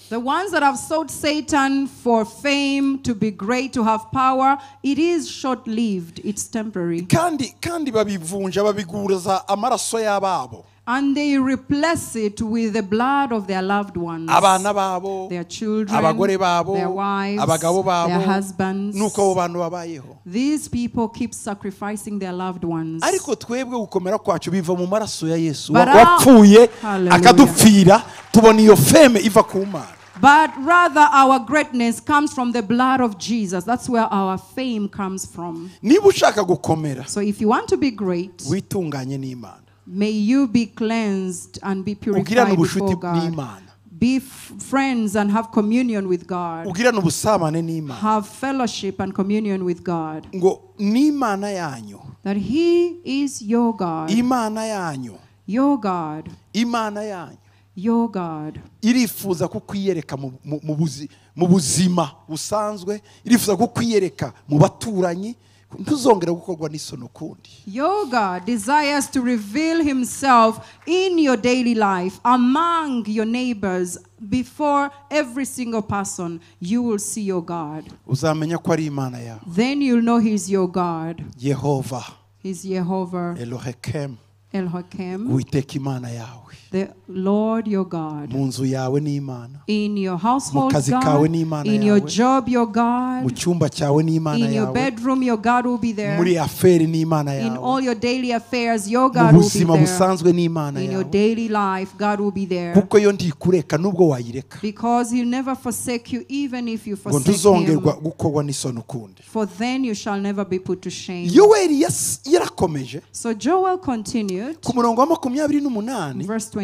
The ones that have sought Satan for fame, to be great, to have power, it is short-lived, it's temporary. Kandi babivunja babiguraza amaraso y'ababo. And they replace it with the blood of their loved ones. Abana babo, their children, abagore babo, their wives, abagabo babo, their husbands. Nuko abo bantu babayeho. These people keep sacrificing their loved ones. Ariko twebwe gukomera kwacu biva mu maraso ya Yesu. Wapfuye akadupfira, tubona iyo fame iva ku Mana. But rather our greatness comes from the blood of Jesus. That's where our fame comes from. Niba ushaka gukomera, So if you want to be great, witunganye n'Imana. may you be cleansed and be Ugirane purified ubushuti before God. n'Imana. Be friends and have communion with God. Ugirane ubusabane n'Imana. Have fellowship and communion with God. Ngo n'Imana yanyu. That He is your God. Imana yanyu. Your God. Imana yanyu. Your God. Irifuza kukwiyereka mu buzima busanzwe, irifuza kukwiyereka mu baturanyi, ntuzongera gukorwa n'isoni ukundi. Your God desires to reveal Himself in your daily life, among your neighbors, before every single person. You will see your God. Uzamenya ko ari Imana yawe. Then you'll know He's your God. Yehova. He's Jehovah. Elohim. Elohim. Uwiteka Imana yawe. The Lord your God. Mu nzu yawe n'Imana. In your household, Mu kazi kawe God. n'Imana In your yawe. job, your God. Mu cyumba cyawe n'Imana In your yawe. bedroom, your God will be there. Muri aferi n'Imana In yawe. all your daily affairs, your Mu God will be buzima there. busanzwe n'Imana In your yawe. daily life, God will be there. Kuko yo ntikureka nubwo wayireka. Because He'll never forsake you, even if you Ngo forsake Him. ntuzongerwa gukorwa n'isoni ukundi. For then you shall never be put to shame. Yoweri yarakomeje. So Joel continued. Ku murongo wa 28, Verse 28.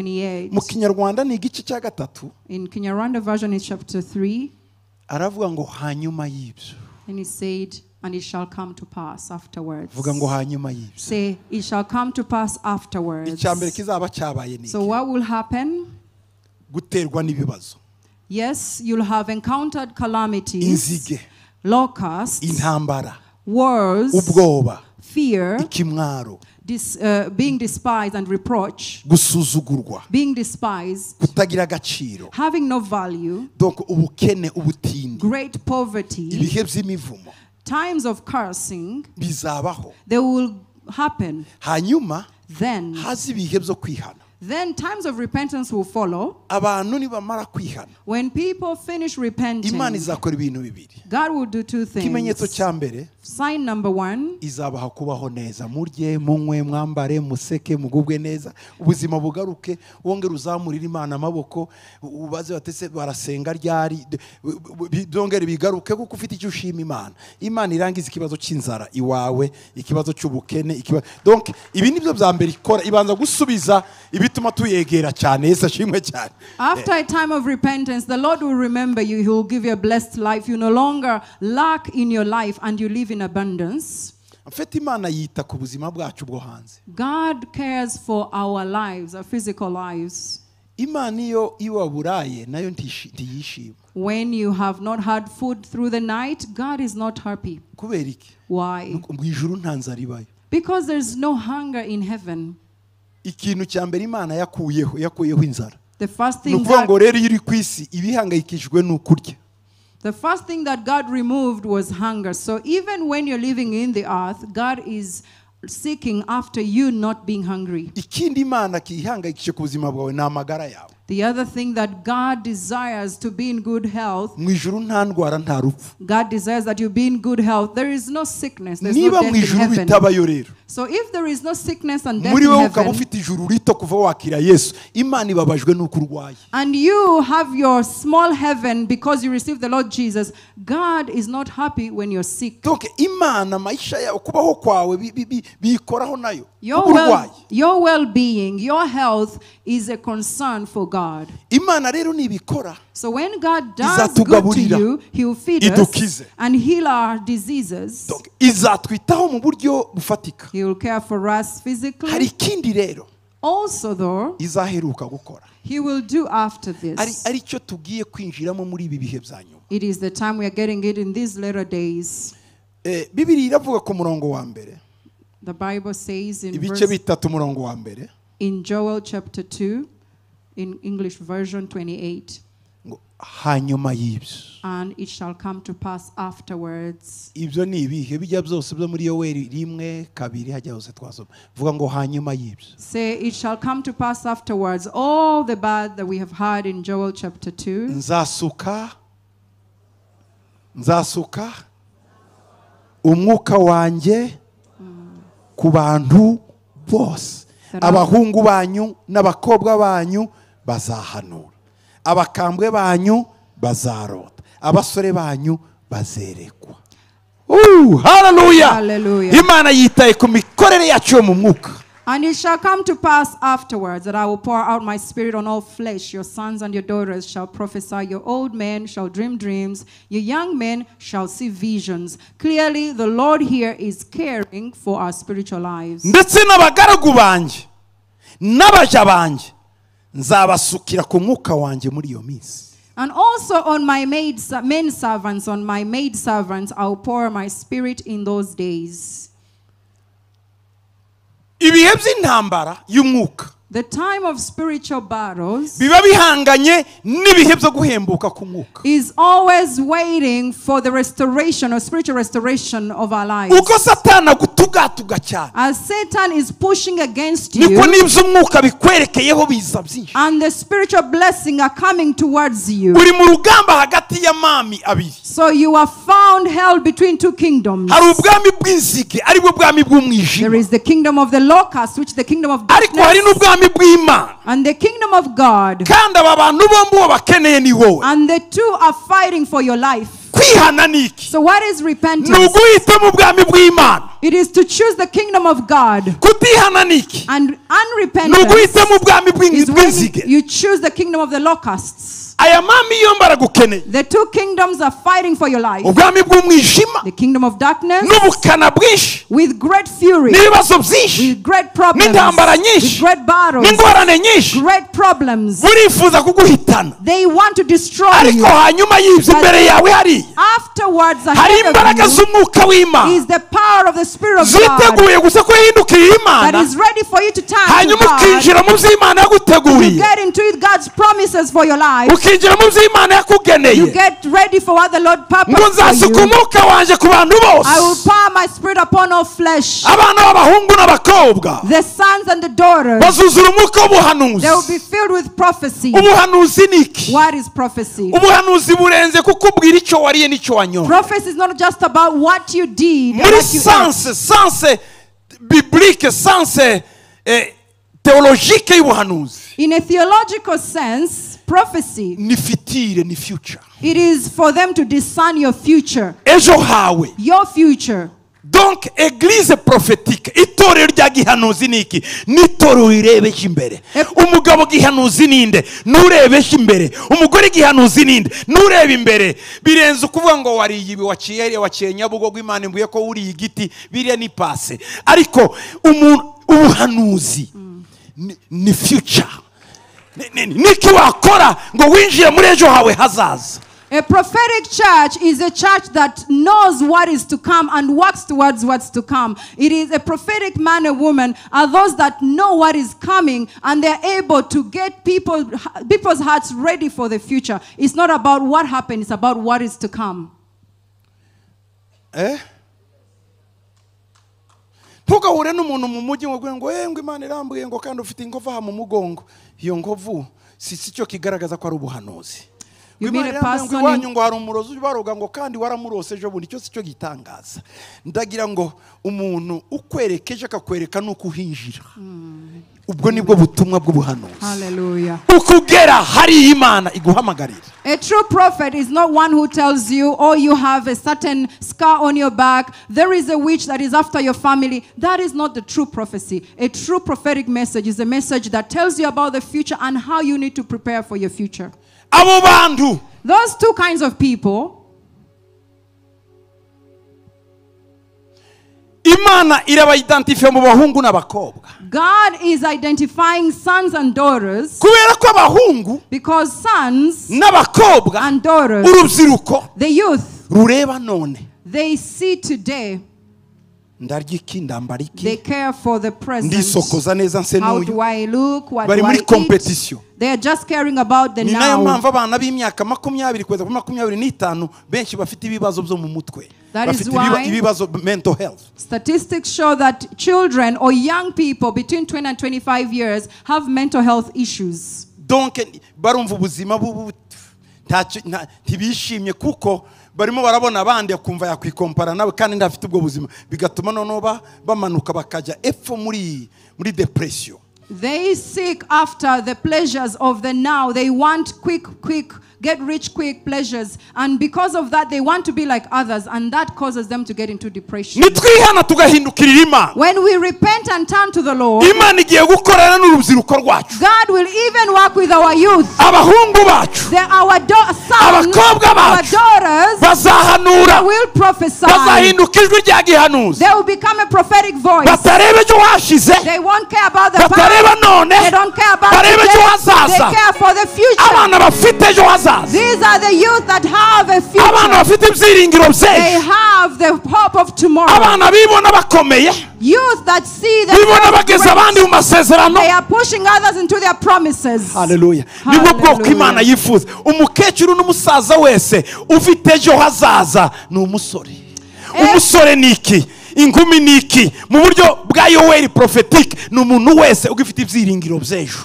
mu Kinyarwanda ni igice cya 3. In Kinyarwanda version is chapter 3. Aravuga ngo hanyuma y'ibyo. And he said, and it shall come to pass afterwards. Vuga ngo hanyuma y'ibyo. Say, it shall come to pass afterwards. Icya mbere kizaba cyabaye ni So what will happen? Guterwa n'ibibazo. Yes, you'll have encountered calamities, Inzige, locusts, intambara, wars, ubwoba, fear, ikimwaro, being despised and reproach, gusuzugurwa, being despised, kutagira agaciro, having no value, donc ubukene, ubutindi, great poverty, ibihe by'imivumo, times of cursing, bizabaho. they will happen. Hanyuma Then, haza ibihe byo kwihana. then times of repentance will follow. Abantu nibamara kwihana, When people finish repenting, Imana izakora ibintu bibiri. God will do two things. Ikimenyetso cya mbere, Sign number one, izabaha kubaho neza, murye, munywe, mwambare, museke, mugubwe neza, ubuzima bugaruke, wongere uzamurire Imana amaboko, ubaze batese barasenga ryari, byongere bigaruke kuko ufite icyo ushima Imana. Imana irangiza ikibazo cy'inzara iwawe, ikibazo cy'ubukene, donc ibi nibyo bya mbere ikora, ibanza gusubiza ibituma tuyegera cyane. Yesu ashimwe cyane. After a time of repentance, the Lord will remember you. He will give you a blessed life. You no longer lack in your life and you live in abundance. Mfite Imana yita ku buzima bwacu bwo hanze. God cares for our lives, our physical lives. Imana iyo iwaburaye nayo ntiyishima. When you have not had food through the night, God is not happy. Kubera iki? Why? Mu ijuru nta nzara ibayo. Because there's no hunger in heaven. Ikintu cya mbere Imana yakuyeho inzara. The first thing Ni ukuvuga that, ngo rero iyo uri ku isi ibihangayikishijwe ni ukurya. The first thing that God removed was hunger. So even when you're living in the earth, God is seeking after you not being hungry. Ikindi Imana kihangayikishije ku buzima bwawe ni amagara yawe. The other thing that God desires to be in good health. Mu ijuru nta ndwara nta rupfu. God desires that you be in good health. There is no sickness. There's no Niba death mu in ijuru heaven. bitabayo rero. So if there is no sickness and death Muri in wowe ukaba heaven, ufite ijuru rito kuva wakira Yesu, Imana ibabajwe nuko urwaye. and you have your small heaven because you received the Lord Jesus, God is not happy when you're sick. Donc Imana maisha yawe kubaho kwawe bikoraho nayo. Your well-being, your health is a concern for God. Imana rero nibikora. So when God does good to you, He will feed us and heal our diseases. Donc izatwitaho mu buryo bufatika. He will care for us physically. Hari ikindi rero. Also though, izaheruka gukora. He will do after this. Ari cyo tugiye kwinjiramo muri ibi bihe bya nyuma. It is the time we are getting it in these later days. Bibiliya iravuga ku murongo wa mbere. The Bible says in ibice bitatu murongo wa mbere. In Joel chapter 2, in English version 28. Ngo hanyuma y'ibyo. And it shall come to pass afterwards. Ibyo ni ibihe bijya byose byo muri Yoweri 1 2 hajya hose twasoma. Vuga ngo hanyuma y'ibyo. Say it shall come to pass afterwards all the bad that we have heard in Joel chapter 2. Nzasuka umwuka wanjye ku bantu bose. Abahungu banyu n'abakobwa banyu bazahanura. Abakambwe banyu bazarota, abasore banyu bazerekwa. Hallelujah. Hallelujah. Imana yitaye ku mikorere yacu yo mu mwuka. And it shall come to pass afterwards that I will pour out my spirit on all flesh. Your sons and your daughters shall prophesy. Your old men shall dream dreams. Your young men shall see visions. Clearly, the Lord here is caring for our spiritual lives. Ndetse n'abagaragu banjye n'abaja banjye nzabasukira ku mwuka wanjye muri iyo minsi. And also on my men servants, on my maid servants, I will pour my spirit in those days. Ibihe by'intambara y'umwuka The time of spiritual battles biba bihanganye n'ibihe byo guhembuka ku mwuka is always waiting for the restoration or spiritual restoration of our lives. Uko Satani agutugatuga cyane, As Satan is pushing against you, niko n'iby'umwuka bikwerekeyeho biza byinshi. and the spiritual blessing are coming towards you. Uri mu rugamba hagati y'amami abiri. So you are found held between two kingdoms. Hari ubwami bw'inzige, aribwo bwami bw'umwijima. There is the kingdom of the locust, which is the kingdom of Ariko hari darkness, n'ubwami bw'Imana. and the kingdom of God. Kandi aba bantu bombi uwo bakeneye ni wowe. And the two are fighting for your life. Kwihana ni iki? So what is Ni repentance? uguhitamo ubwami bw'Imana. It is to choose the kingdom of God. Kutihana ni iki? And Ni unrepentance uguhitamo ubwami is when bw'inzige. you choose the kingdom of the locusts. Aya mami yombi aragukeneye. The two kingdoms are fighting for your life. Ubwami bw'umwijima The kingdom of darkness n'ubukana bwinshi with great fury, n'ibibazo byinshi with great problems, n'intambara with nyinshi great battles, n'ingorane nyinshi great problems. burifuza kuguhitana. They want to destroy Ariko you. hanyuma y'ibyo imbere yawe hariya Afterwards, hari ahead imbaraga of you z'umwuka w'Imana is the power of the Spirit of God ziteguye gusa ko yahindukiriye that Imana, is ready for you to turn to hanyuma God, ukinjira mu byo Imana to yaguteguriye, get into God's promises for your life. ukinjira mu byo Imana yakugeneye. You get ready for what the Lord Ngo purposed for nzasuka you. umwuka wanjye ku bantu I will bose, pour my spirit upon all flesh. abana b'abahungu n'abakobwa The sons and the daughters, bazuzura umwuka w'ubuhanuzi. they will be filled with prophecy. Ubuhanuzi ni iki? What is prophecy? Ubuhanuzi burenze kukubwira icyo wariye n'icyo wanyoye. Prophecy is not just about what you did and Muri what you ate. sense biblique, sense théologique y'ubuhanuzi, In a theological sense, prophecy, ni fitire, ni future, it is for them to discern your future. ejo hawe. Your future. Donc église prophétique, itorero rya gihanuzi ni iki? Ni itorero rirebeje imbere. Umugabo gihanuzi ninde? Nurebeje imbere. Umugore gihanuzi ninde? Nureba imbere. Birenze ukuvuga ngo wariye ibi, waciye hariya, waciye Nyabugogo, Imana imbuye ko uriye igiti, biriya ni pase. Ariko ubuhanuzi ni future. Niki wakora ngo winjire muri ejo hawe hazaza? A prophetic church is a church that knows what is to come and works towards what's to come. It is a prophetic man or woman are those that know what is coming and they're able to get people's hearts ready for the future. It's not about what happened, it's about what is to come. Ntugahure n'umuntu mu mujyi ngo ngo ngo Imana irambuye ngo kandi ufite inkovu aha mu mugongo. Iyo nkovu si cyo kigaragaza ko ari ubuhanuzi. You meet a person iwanyu ngo hari umurozi ubaroga ngo kandi waramurose ejo bundi, icyo si cyo gitangaza. Ndagira ngo umuntu ukwerekeje akakwereka nuko uhinjira. Ubwo nibwo butumwa bw'ubuhanuzi. Hallelujah. Ukugera hari Imana iguhamagarira. A true prophet is not one who tells you, oh, you have a certain scar on your back, there is a witch that is after your family. That is not the true prophecy. A true prophetic message is a message that tells you about the future and how you need to prepare for your future. Abo bantu, those two kinds of people, Imana irabayidentify mu bahungu n'abakobwa. God is identifying sons and daughters. Kubera ko abahungu because sons n'abakobwa and daughters, urubyiruko, the youth, rureba none, they see today. Ndarya iki, ndambara iki, They care for the present. ndisokoza neza nse How n'uyu. do I look? What Bari do I muri eat? competition. They are just caring about the Ni nayo now. mpamvu abana b'imyaka 20 kugeza kuri 25 benshi bafite ibibazo byo mu mutwe. That is Bafite why ibibazo mental health. Statistics show that children or young people between 20 and 25 years have mental health issues. Donc barumva ubuzima ntibishimye kuko barimo barabona abandi akumva yakwikompara nawe kandi ndafite ubwo buzima, bigatuma noneho bamanuka bakajya epfo muri depression. They seek after the pleasures of the now. They want quick get rich quick pleasures. And because of that, they want to be like others, and that causes them to get into depression. Nitwihana tugahindukirira Imana, When we repent and turn to the Lord, Imana igiye gukorana n'urubyiruko rwacu, God will even work with our youth. Abahungu bacu, Our sons, abakobwa our bacu daughters bazahanura, will prophesy. Bazahinduka ijwi rya gihanuzi, They will become a prophetic voice. Batareba ejo hashize, They won't care about the past. Batareba none, They don't care about bareba today. ejo hazaza. They care for the future. Abana bafite ejo hazaza, These are the youth that have a abana future. bafite ibyiringiro They by'ejo, have the hope of tomorrow. Abana bibona bakomeye, Youth that see bibona themselves bageze great. Abandi mu masezerano. They are pushing others into their promises. Haleluya! Nibwo bwoko Hallelujah. Imana yifuza. Umukecuru n'umusaza wese ufite ejo hazaza ni umusore. Umusore ni iki? Inkumi ni iki? Mu buryo bwa Yoweri prophétique, ni umuntu wese ugifite ibyiringiro by'ejo.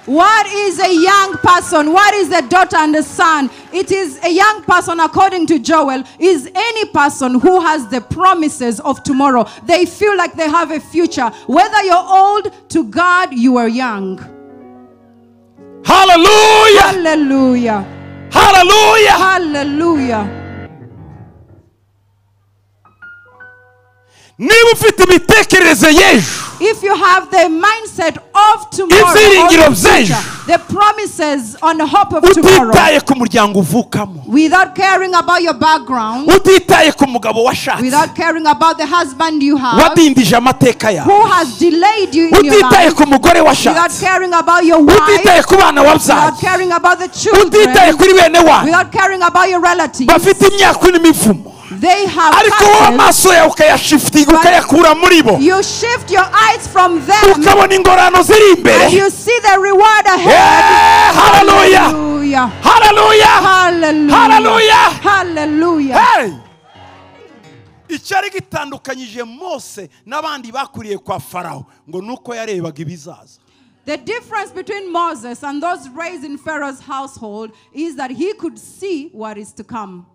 What is a young person? What is a daughter and a son? It is a young person, according to Joel, is any person who has the promises of tomorrow. They feel like they have a future. Whether you're old, to God, you are young. Haleluya! Hallelujah. Haleluya! Hallelujah. Niba ufite imitekerereze y'ejo, If you have the mindset of tomorrow, ibyiringiro of the by'ejo, future, the promises on the hope of tomorrow, utitaye ku muryango uvukamo, without caring about your background, utitaye ku mugabo washatse without caring about the husband you have, wadindije amateka yawe, who has delayed you in your utitaye life, ku mugore without washatse, caring about your wife, utitaye ku bana wabyaye, without caring about the utitaye children, kuri bene wanyu without caring about your relatives, bafite imyaka n'imivumo, they have ariko wowe curses. Amaso yawe ukayashifitinga ukayakura muri bo, You shift your eyes from them ukabona ingororano ziri imbere. And you see the reward ahead. Eh, haleluya! Hallelujah. Haleluya! Hallelujah. Hallelujah. Hallelujah. Hey! Icyari gitandukanyije Mose n'abandi bakuriye kwa Farawo ngo nuko yarebaga ibizaza. The difference between Moses and those raised in Pharaoh's household is that he could see what is to come.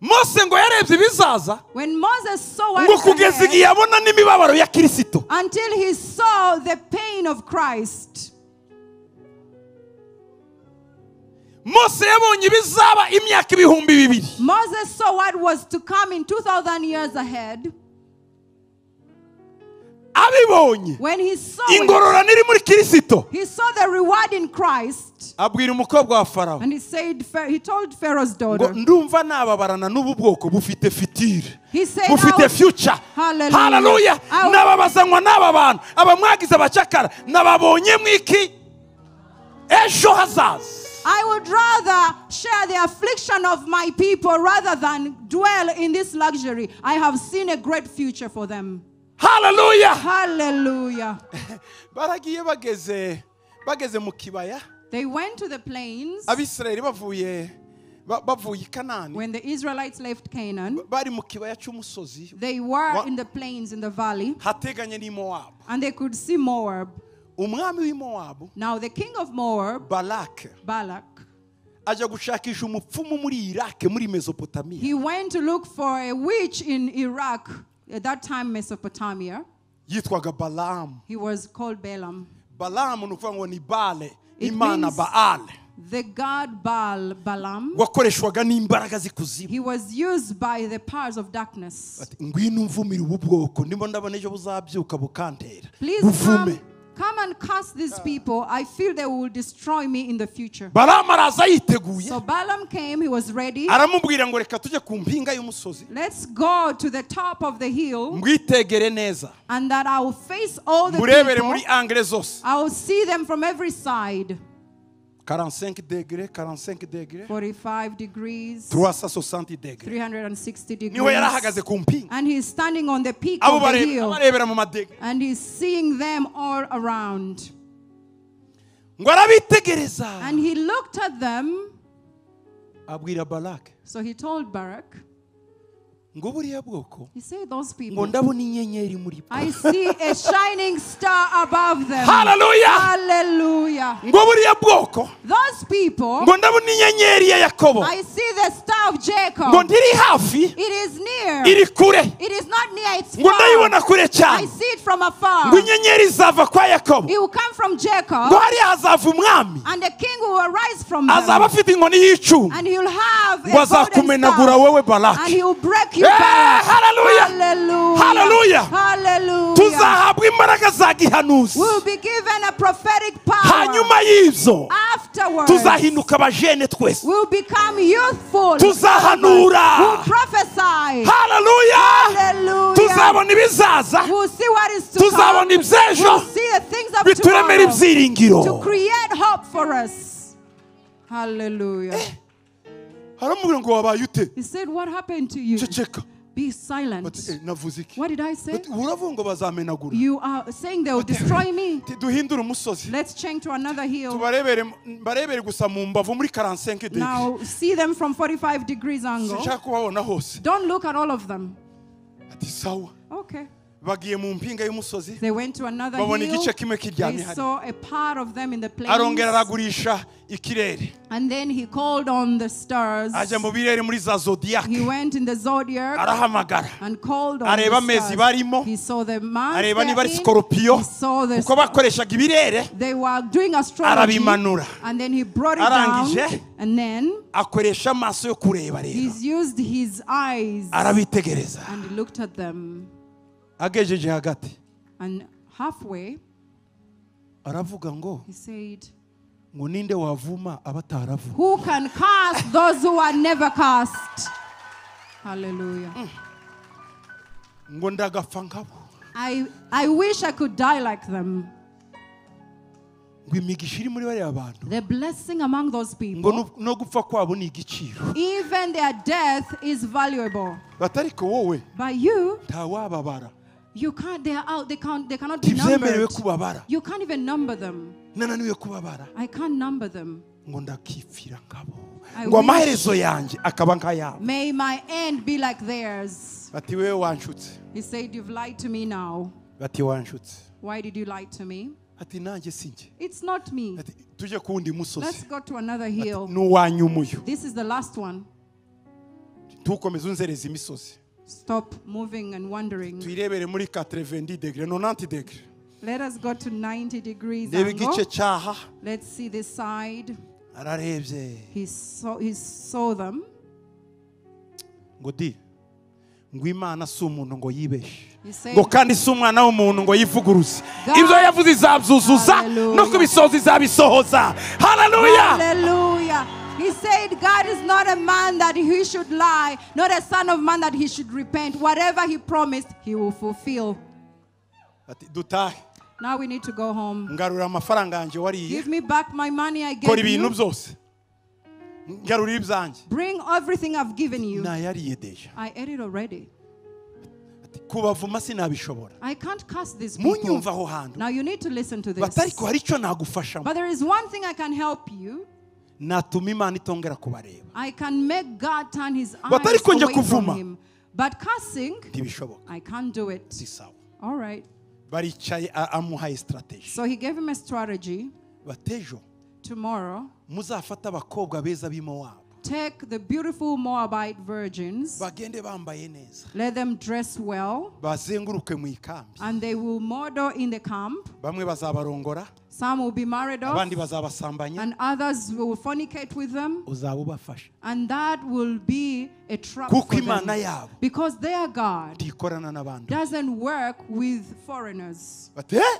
Mose ngo yarebye ibizaza, When Moses saw what ngo is kugeza ahead, igihe abona n'imibabaro ya Kirisito. Until he saw the pain of Christ. Mose yabonye ibizaba imyaka 2000. Moses saw what was to come in 2,000 years ahead. Abibonye, When he saw it, ingororano iri muri Kirisito, he saw the reward in Christ. Abwira umukobwa wa Farawo And he told Pharaoh's ngo daughter, ndumva nababarana n'ubu bwoko bufite future, He said, bufite future. Hallelujah. Haleluya! Nababazanywa n'aba bantu abamwagize abacakara nababonye mu iki ejo hazaza. I would rather share the affliction of my people rather than dwell in this luxury. I have seen a great future for them. Haleluya! Hallelujah. Baragiye bageze bageze mu kibaya, They went to the plains Abisirayeli bavuye bavuye i Kanani, when the Israelites left Canaan. Bari mu kibaya cy'umusozi They were in the plains in the valley hateganye n'i Mowabu. And they could see Moab. Umwami w'i Mowabu, Now, the king of Moab, Balak, Balak, ajya gushakisha umupfumu muri Iraq, muri Mesopotamiya. He went to look for a witch in Iraq, at that time Mesopotamia. Yitwaga Balamu. He was called Balaam. Balamu ni ukuvuga ngo ni Bale, It imana means Baale, the god Baal, Balaam. Wakoreshwaga n'imbaraga z'ikuzimu. He was used by the powers of darkness. Ati, ngwino umvumire ubu bwoko ndimo ndabona ejo buzabyuka bukantera, Please buvume. come and curse these people. I feel they will destroy me in the future. Balamu araza yiteguye. So Balaam came, he was ready. Aramubwira ngo reka tujye ku mpinga y'umusozi, Let's go to the top of the hill mbwitegere neza, and that I will face all the murebere people. Muri angle zose. I will see them from every side. 45 degrés, 45 degrés, 45 degrees, 360 degrés, 360 niho yari ahagaze degrees. Ku mpinga. And he's standing on the peak Abo of the bareba hill abarebera mu madegre, and he's seeing them all around. Ngo arabitegereza, And he looked at them. Abwira Balaki, So he told Barak, Ngo buriya bwoko. You say those Ngo people. ndabona inyenyeri muri bo. I see a shining star above them. Hallelujah. Hallelujah. Ngo buriya bwoko. Those people. Ngo ndabona inyenyeri ya Yakobo. I see the star of Jacob. Ngo ndiri hafi. It is near. Iri kure. It is not near, it's Ngo far. ndayibona kure I cyane. see it from afar. Ngo inyenyeri izava kwa Yakobo. It will come from Jacob. Ngo hariya hazava umwami. And the king will arise from them. Azaba afite inkoni y'icyuma. And he'll have a Ngo golden azakumenagura staff. wowe Balaki. And he will break you Eh, back. hallelujah. Hallelujah. Hallelujah. Hallelujah. Tuzahabwa imbaraga za gihanuzi. We will be given a prophetic power. Hanyuma y'ibyo Afterwards, tuzahinduka abajene twese. we will become youthful. Tuzahanura. We will prophesy. Hallelujah. Hallelujah. Tuzabona ibizaza. We will see what is to Tuzabona come. iby'ejo. We will see the things of Bituremere tomorrow. ibyiringiro. To create hope for us. Hallelujah. Haramubwira ngo wabaye ute? He said, what happened to you? Ceceka. Be silent. Bati, navuze iki? What did I say? Bati, uravuga ngo bazamenagura. You are saying they will destroy me. Ati, duhindure umusozi. Let's change to another hill. Tubarebere barebere gusa mu mbavu muri 45 degrees. Now see them from 45 degrees angle. Sinshaka kubabona hose. Don't look at all of them. Ati sawa. Okay. Bagiye mu mpinga y'umusozi. They went to another Babona hill. igice kimwe They kiryamye hariya. saw a part of them in the plains. Arongera aragurisha ikirere. And then he called on the stars. Ajya mu birere muri za zodiac. He went in the zodiac Arahamagara. and called on Areba the amezi stars. barimo. He saw the months Areba niba they're ari in. Scorpio. He saw the Kuko bakoreshaga ibirere. They were doing astrology. Arabimanura. And then he brought it down. Arangije. And then Akoresha amaso yo kureba rero. he's used his eyes Arabitegereza. and he looked at them. Agejeje hagati. And halfway, Aravuga ngo he said, ngo ninde wavuma abataravuga. who can cast those who are never cast? Hallelujah. Ngo ndagapfa nkabo. I wish I could die like them. Ngo imigisha iri muri bariya bantu. The blessing among those Ngo people, no gupfa kwabo ni igiciro. even their death is valuable. Batariko wowe But you, ntawababara. you can't, they are out, they cannot be Ntibyemerewe numbered. kubabara. You can't even number them. Nananiwe kubabara. I can't number them. Ngo ndakipfira nkabo. I Ngo wish- amaherezo yanjye akaba nk'ayabo. May my end be like theirs. Bati wewe wanshutse. He said, you've lied to me now. Bati wanshutse. Why did you lie to me? Ati nanjye sinjye. It's not me. Ati tujye ku wundi Let's musozi. go to another hill. N'uwanyumuyo. This is the last one. Tukomeze unzereza imisozi. Stop moving and wandering. Tuyirebere muri 90 degree, 90 degree. Let us go to 90 degrees Ndebe angle. igice cyaha. Let's see this side. Ararebye. He saw them. Ngo di. Ngo Imana si umuntu ngo yibeshe. He said, Ngo kandi si umwana w'umuntu ngo yivuguruze. God- Ibyo yavuze izabyuzuza Hallelujah. no kubisohoza izabisohoza. Hallelujah. Hallelujah. He said, God is not a man that he should lie, not a son of man that he should repent. Whatever he promised, he will fulfill. Ati dutahe. Now we need to go home. Ngarura amafaranga yanjye wariye. Give me back my money I Kora gave ibintu you. byose. Ngarura ibyanjye. Bring everything I've given you. Nayariye deja. I ate it already. Ati kubavuma sinabishobora. I can't curse these people. Munyumva aho hantu. Now you need to listen to this. Batariko hari icyo nagufashamo. But there is one thing I can help you. Natuma Imana itongera kubareba. I can make God turn his eyes Batariko njye away from kuvuma. him. But cursing, Ntibishoboka. I can't do it. Si sawa. All right. Baricaye amuhaye strategy. So he gave him a strategy. Batejo Tomorrow, muzafata abakobwa beza b'i Mowabu. take the beautiful Moabite virgins, Bagende bambaye neza. let them dress well, Bazenguruke mu ikambi. and they will model in the camp. Bamwe bazabarongora, Some will be married off, abandi bazabasambanya. and others will fornicate with them, Uzaba ubafasha. and that will be a trap Kuko for Imana them. yabo Because their God ntikorana n'abandi. doesn't work with foreigners. Bati eh?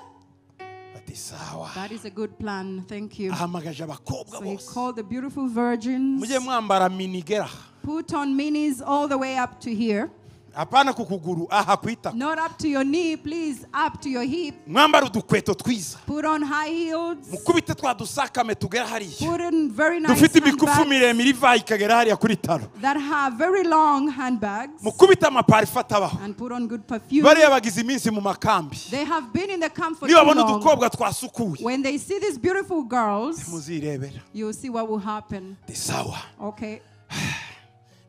Bati sawa. That is a good plan. Thank you. Ahamagaje abakobwa So he bose. called the beautiful virgins, Mujye mwambara minigera. put on minis all the way up to here. Hapana ku kuguru, aha kwita. Not up to your knee, please, up to your hip. Mwambara udukweto twiza. Put on high heels. Mukubite twa dusakame tugera hariya. Put in very nice Dufite imikufu handbags miremire iva ikagera hariya kuri taro. that have very long handbags. Mukubite amaparifa atabaho. And put on good perfume. Bariya bagize iminsi mu makambi. They have been in the camp for too Nibabona long. udukobwa twasukuye. When they see these beautiful girls, Muzirebera. you'll see what will happen. Ndi sawa. Okay.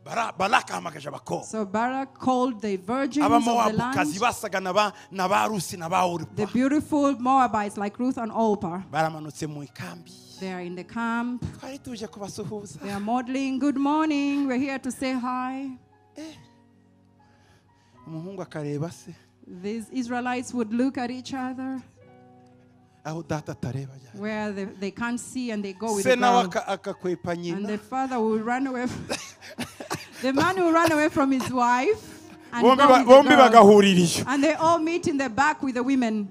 Balaka ahamagaje abakobwa. So Barak called the virgins of the land, Abamowabukazi basaga na ba Rusi na ba the Orupa. beautiful Moabites like Ruth and Orpah. Baramanutse mu ikambi. They are in the camp. Twari tuje kubasuhuza. They are modeling. Good morning. We're here to say hi. Umuhungu akareba se. These Israelites would look at each other Aho data atareba ajya. where they can't see, and they go with Se the nawe girl. akakwepa And nyina. the father will run away. The man will run away from his wife. And go with the Bombi girl. bagahurira iyo. And they all meet in the back with the women.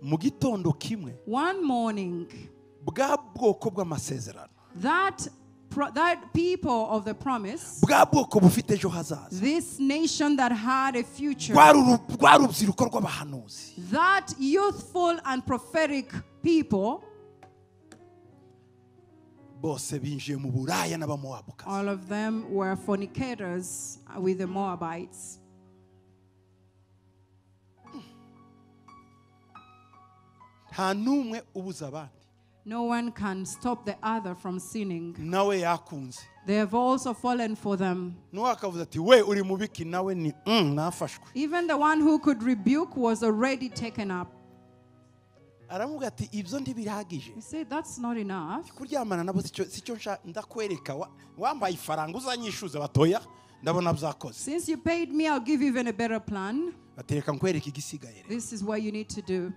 Mu gitondo kimwe. One morning, Bwa bwoko bw'amasezerano. that people of the promise, Bwa bwoko bufite ejo hazaza. this nation that had a future, Rwa rubyiruko rw'abahanuzi. that youthful and prophetic people, Bose binjiye mu buraya n'abamowabukazi. all of them were fornicators with the Moabites. Nta n'umwe ubuza abandi. No one can stop the other from sinning. Nawe yakunze. They have also fallen for them. Nuwe akavuze ati we uri mubiki nawe ni nafashwe. Even the one who could rebuke was already taken up. Aramubwira ati ibyo ntibihagije. He said that's not enough. Kuryamana nabo sicyo ndakwereka wambaye ifaranga uzanyishuza batoya ndabona byakoze. Since you paid me, I'll give you even a better plan. Batereka nkwereka igisigaye. This is what you need to do.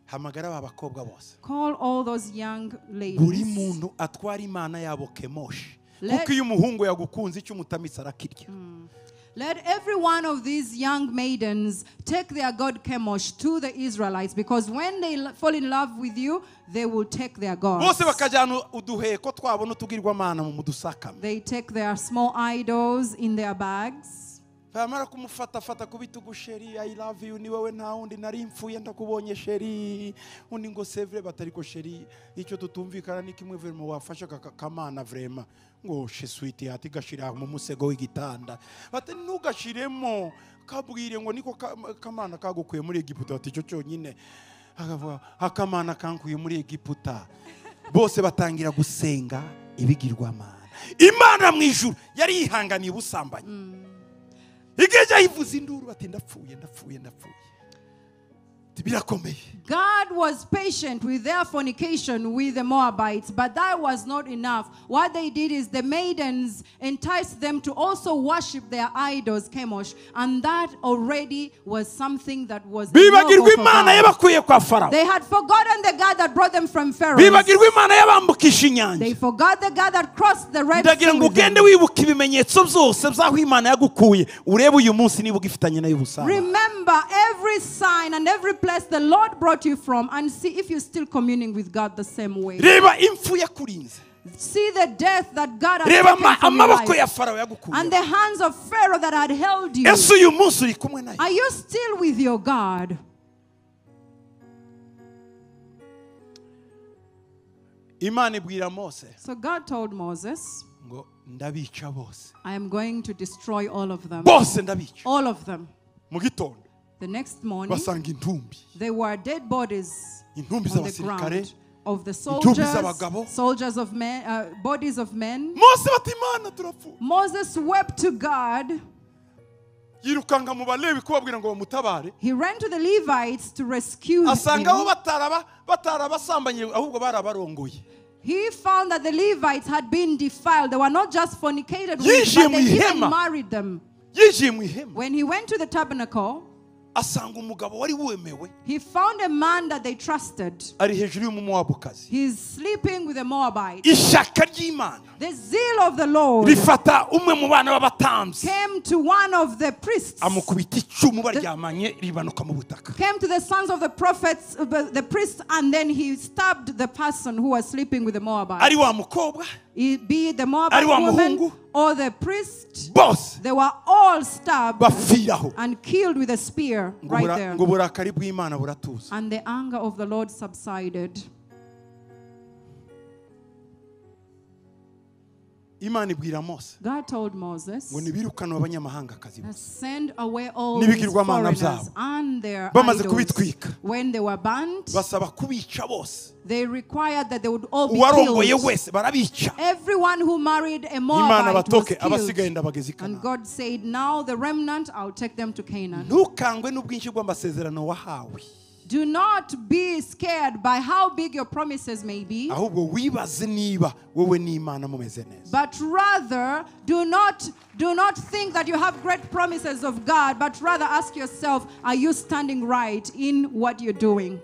Hamagara aba bakobwa bose. Call all those young ladies. Buri muntu atwara imana yabo Kemoshi. Kuko iyo umuhungu yagukunze icyo umutamitse arakirya. Let every one of these young maidens take their god Chemosh to the Israelites, because when they fall in love with you, they will take their gods. Bose bakajyana uduheko twabo n'utugirwamana mu dusakame. They take their small idols in their bags. Bamara kumufata fata kubitugu sheri I love you ni wewe nta wundi nari mfuye ndakubonye sheri undi ngo sevre batariko sheri icyo tutumvikana ni kimwe vrema wafasha kamana vrema ngo she sweet ati gashira mu musego w'igitanda bati ntugashiremo kabwire ngo niko kamana kagukuye muri Egiputa ati cyo cyonyine akavuga akamana kankuye muri Egiputa bose batangira gusenga ibigirwamana. Imana mu ijuru yari yihanganiye ubusambanyi. Igeje yivuza induru ati ndapfuye ndapfuye ndapfuye. Birakomeye. God was patient with their fornication with the Moabites, but that was not enough. What they did is the maidens enticed them to also worship their idols, Chemosh, and that already was something that was no go for God. They had forgotten the God that brought them from Pharaoh. They forgot the God that crossed the Red Sea with them. Remember every sign and every place the Lord brought you from, and see if you're still communing with God the same way. See the death that God had taken from your life, and the hands of Pharaoh that had held you. Are you still with your God? So God told Moses, I am going to destroy all of them. All of them. The next morning, there were dead bodies on the ground of the soldiers, soldiers of men, bodies of men. Moses wept to God. He ran to the Levites to rescue him. He found that the Levites had been defiled. They were not just fornicated with, but they even married them. When he went to the tabernacle, he found a man that they trusted. He's sleeping with a Moabite. The zeal of the Lord came to one of the priests. Came to the sons of the prophets, the priests, and then he stabbed the person who was sleeping with the Moabite. Be it the Moabite woman or the priest, they were all stabbed and killed with a spear right there. And the anger of the Lord subsided. Imana ibwira Mose God told Moses ngo nibirukane abanyamahangakazi that bose send away all these N'ibigirwamana foreigners byabo. and their Bamaze idols. kubitwika. When they were burnt, basaba kubica bose they required that they would all be uwarongoye killed. wese barabica Everyone who married a Imana Moabite was batoke abasigaye killed. ndabageza i And Kanani God said, now the remnant, I'll take them to Canaan. ntukangwe n'ubwinshi bw'amasezerano wahawe Do not be scared by how big your promises may be, ahubwo wibaze niba wowe n'Imana mumeze neza but rather do not think that you have great promises of God, but rather ask yourself, are you standing right in what you're doing?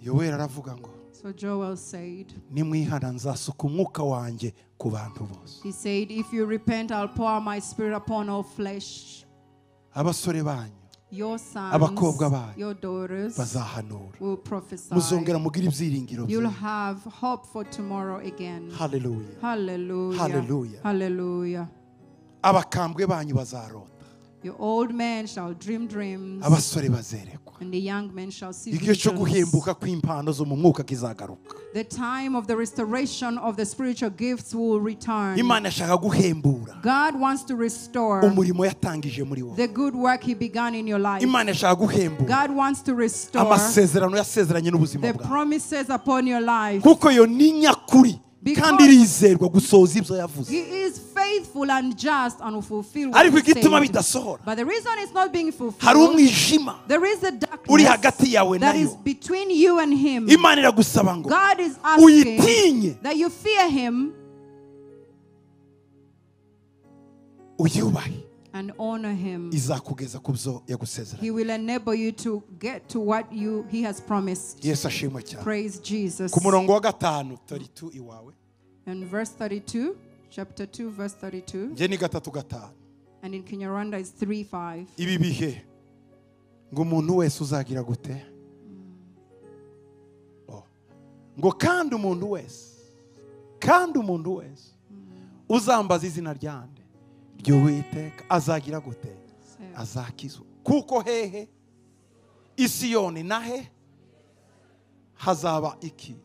Yoweri aravuga ngo So Joel said, nimwihana nzasuka umwuka wanjye ku bantu bose he said, if you repent, I'll pour my spirit upon all flesh. Abasore banyu Your sons, Abakobwa banyu your daughters bazahanura will prophesy. muzongera mugire ibyiringiro You'll byiza have hope for tomorrow again. Hallelujah. Hallelujah. Hallelujah. Hallelujah. Abakambwe banyu bazarota Your old men shall dream dreams, abasore bazerekwa and the young men shall see igihe cyo visions. guhembuka kw'impano zo mu mwuka kizagaruka The time of the restoration of the spiritual gifts will return. Imana ashaka guhembura God wants to restore umurimo yatangije muri wowe the good work He began in your life. Imana ashaka guhembura God wants to restore amasezerano yasezeranye n'ubuzima the bwawe promises upon your life. kuko yo ni nyakuri Because kandi irizerwa gusohoza ibyo yavuze He is faithful and just and will fulfill what ariko he igituma said. bidasohora But the reason it's not being hari fulfilled, umwijima there is a uri darkness hagati yawe that nayo is between you and him. Imana iragusaba ngo God is asking uyitinye that you fear him uyubahe and honor him. izakugeza ku byo yagusezeranye He will enable you to get to what he has promised. Yesu ashimwe cyane Praise Jesus. ku murongo wa 5 32 iwawe And verse 32, chapter 2, verse 32. nge ni 3:5 And in Kinyarwanda is 3:5. ibi bihe ngo umuntu wese uzagira gute ngo kandi umuntu wese uzambaza izina ryande ry'Uwiteka azagira gute azakizwa kuko hehe Isiyoni nahe hazaba iki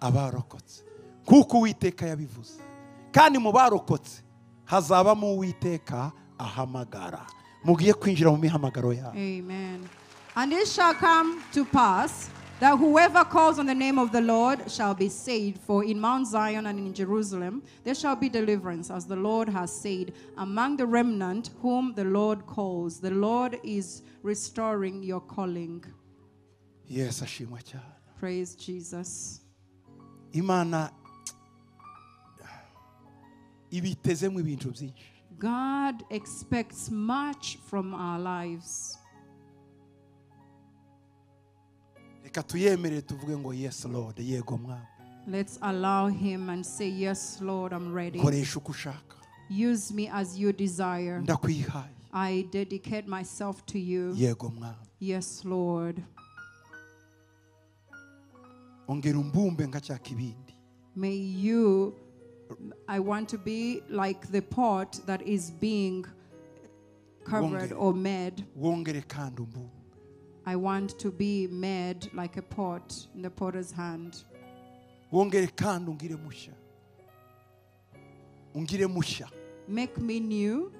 abarokotse kuko Uwiteka yabivuze kandi mu barokotse hazabamo Uwiteka ahamagara mugiye kwinjira mu mihamagaro yawe. Amen. And it shall come to pass that whoever calls on the name of the Lord shall be saved. For in Mount Zion and in Jerusalem there shall be deliverance, as the Lord has said, among the remnant whom the Lord calls. The Lord is restoring your calling. Yes, ashimwe cyane. Praise Jesus. Imana ibitezemo ibintu byinshi. God expects much from our lives. Reka tuyemerere tuvuge ngo yes Lord, yego mwami. Let's allow him and say, yes Lord, I'm ready. Koresha uko ushaka. Use me as you desire. Ndakwihaye. I dedicate myself to you. Yego mwami. Yes Lord. Ongera umbumbe nka cya kibindi. May you, I want to be like the pot that is being covered or made. Wongere kandi umbumbe. I want to be made like a pot in the potter's hand. Wongere kandi ungire mushya. Ungire mushya. Make me new.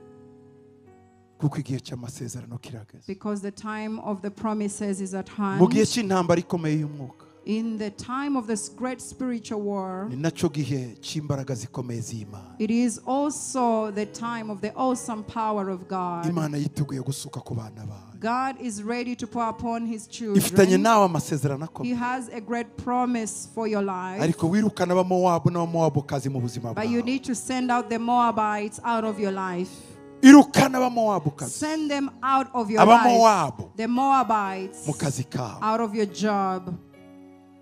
Kuko igihe cy'amasezerano kirageze. Because the time of the promises is at hand. Mu gihe cy'intambara ikomeye y'umwuka. In the time of this great spiritual war, Ni nacyo gihe cy'imbaraga zikomeye z'Imana. it is also the time of the awesome power of God. Imana yiteguye gusuka ku bana bayo. God is ready to pour upon his Ifitanye children. nawe amasezerano He akomeye. has a great promise for your life. Ariko wirukana abamowabu n'abamowabukazi mu buzima But you bwawe. need to send out the Moabites out of your life. Irukana abamowabukazi. Send them out of your life. Abamowabu The Moabites mu kazi kawe. out of your job.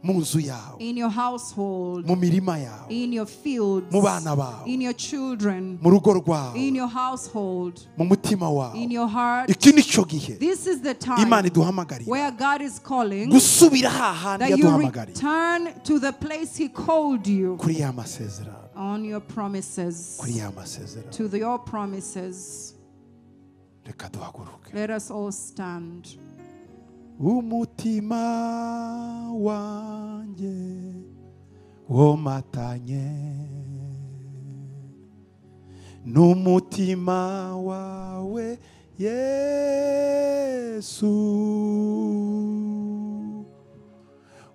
Mu nzu yawe. In your household. Mu mirima yawe. In your fields. Mu bana bawe. In your children. Mu rugo rwawe. In your household. Mu mutima wawe. In your heart. Iki nicyo gihe This is the time Imana iduhamagarira where God is calling gusubira hahandi that you yaduhamagariye return to the place he called you. kuri ya masezerano. On your promises. Kuri ya masezerano. To your promises. Reka duhaguruke. Let us all stand. Umutima wanjye womatanye n'umutima wawe Yesu,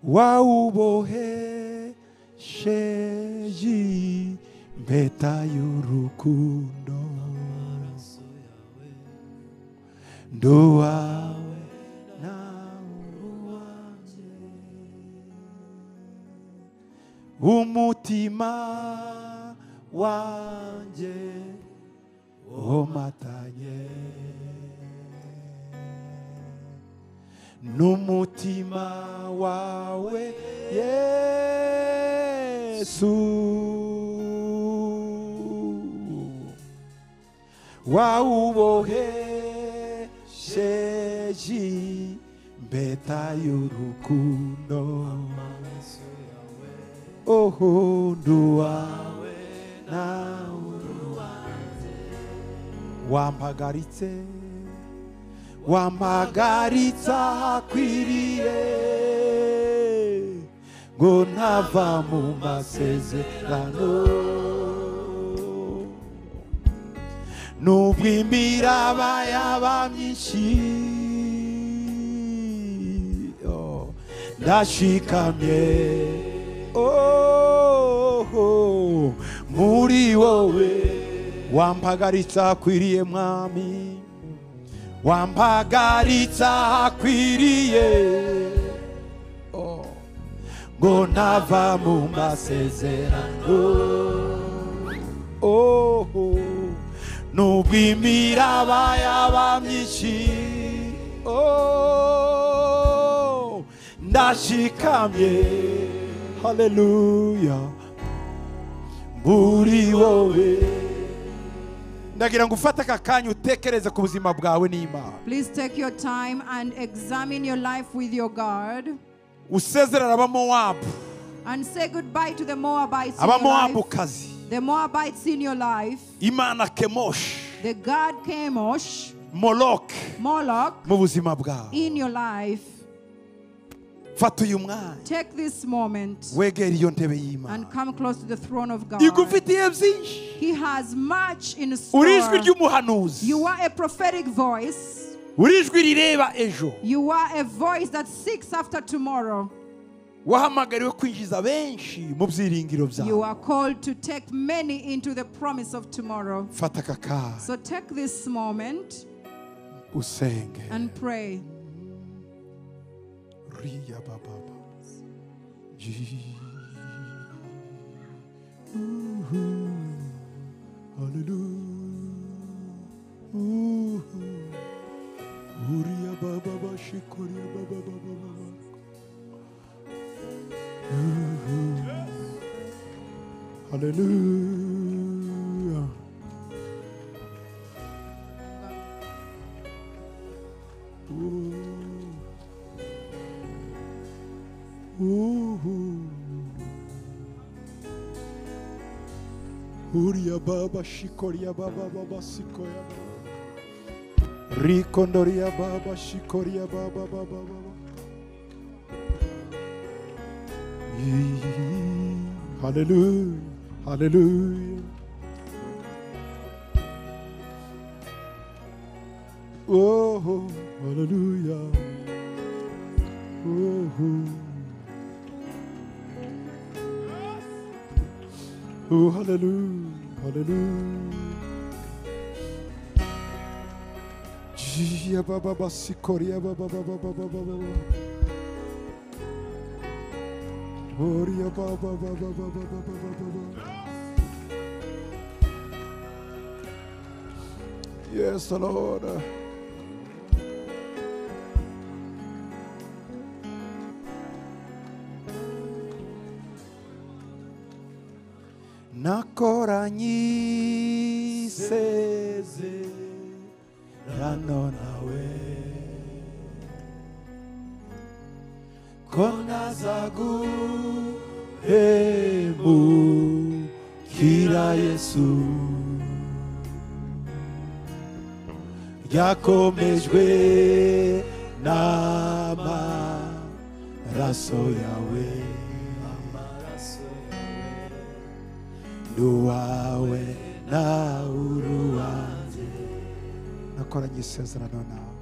wawubohesheje impeta y'urukundo, nduwawe nawe uwanjye. Umutima wanjye womatanye n'umutima wawe Yesu, wawubohesheje impeta y'urukundo, oho nduwawe nawe uwanjye. Wampagaritse, wampagaritse ahakwiriye, ngo ntava mu masezerano, nubwo imiraba yaba myinshi, ndashikamye oh, muri wowe. Wampagaritse ahakwiriye mwami, wampagaritse ahakwiriye, ngo ntava mu masezerano, oh, nubwo imiraba yaba myinshi, oh, ndashikamye, haleluya, muri wowe. Ndagira ngo ufate aka kanya utekereze ku buzima bwawe n'Imana. Please take your time and examine your life with your God. Usezerera abamowabu. And say goodbye to the Moabites in your life. The Moabites in your life. Imana Kemosh. The God Kemosh. Moloch. Moloch. Mu buzima bwawe. In your life. Fata uyu mwanya. Take this moment. Wegere iyo ntebe y'Imana. And come close to the throne of God. Igufitiye byinshi. He has much in store. Uri ijwi ry'umuhanuzi. You are a prophetic voice. Uri ijwi rireba ejo. You are a voice that seeks after tomorrow. Wahamagariwe kwinjiza benshi mu byiringiro byawe. You are called to take many into the promise of tomorrow. Fata aka kanya. So take this moment. Usenge. And pray. Ria baba. Hallelujah. Uriya baba bashikoria baba baba baba. Hallelujah. Uriya baba shikoria baba baba sikoya baba. Rikondoria baba shikoria baba baba baba. Hallelujah, hallelujah. Oh, hallelujah. Oh, oh, hallelujah, hallelujah. Jia baba basikoria baba baba baba baba. Oria baba baba baba baba baba. Yes, Lord. Nakoranye isezerano nawe, ko ntazaguhemukira Yesu, ryakomejwe n'amaraso yawe n'uwawe nawe uruwanjye nakoranye isezerano nawe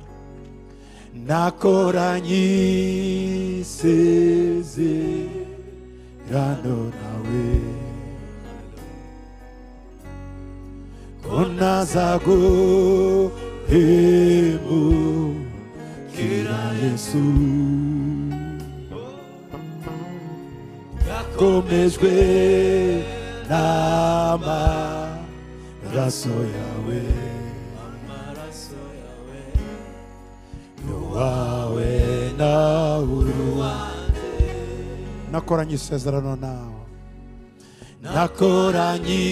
nakoranye isezerano nawe ko ntazaguhemukira Yesu yakomejwe n'amaraso yawe n'uwawe nawe uruwanjye nakoranye isezerano nawe nakoranye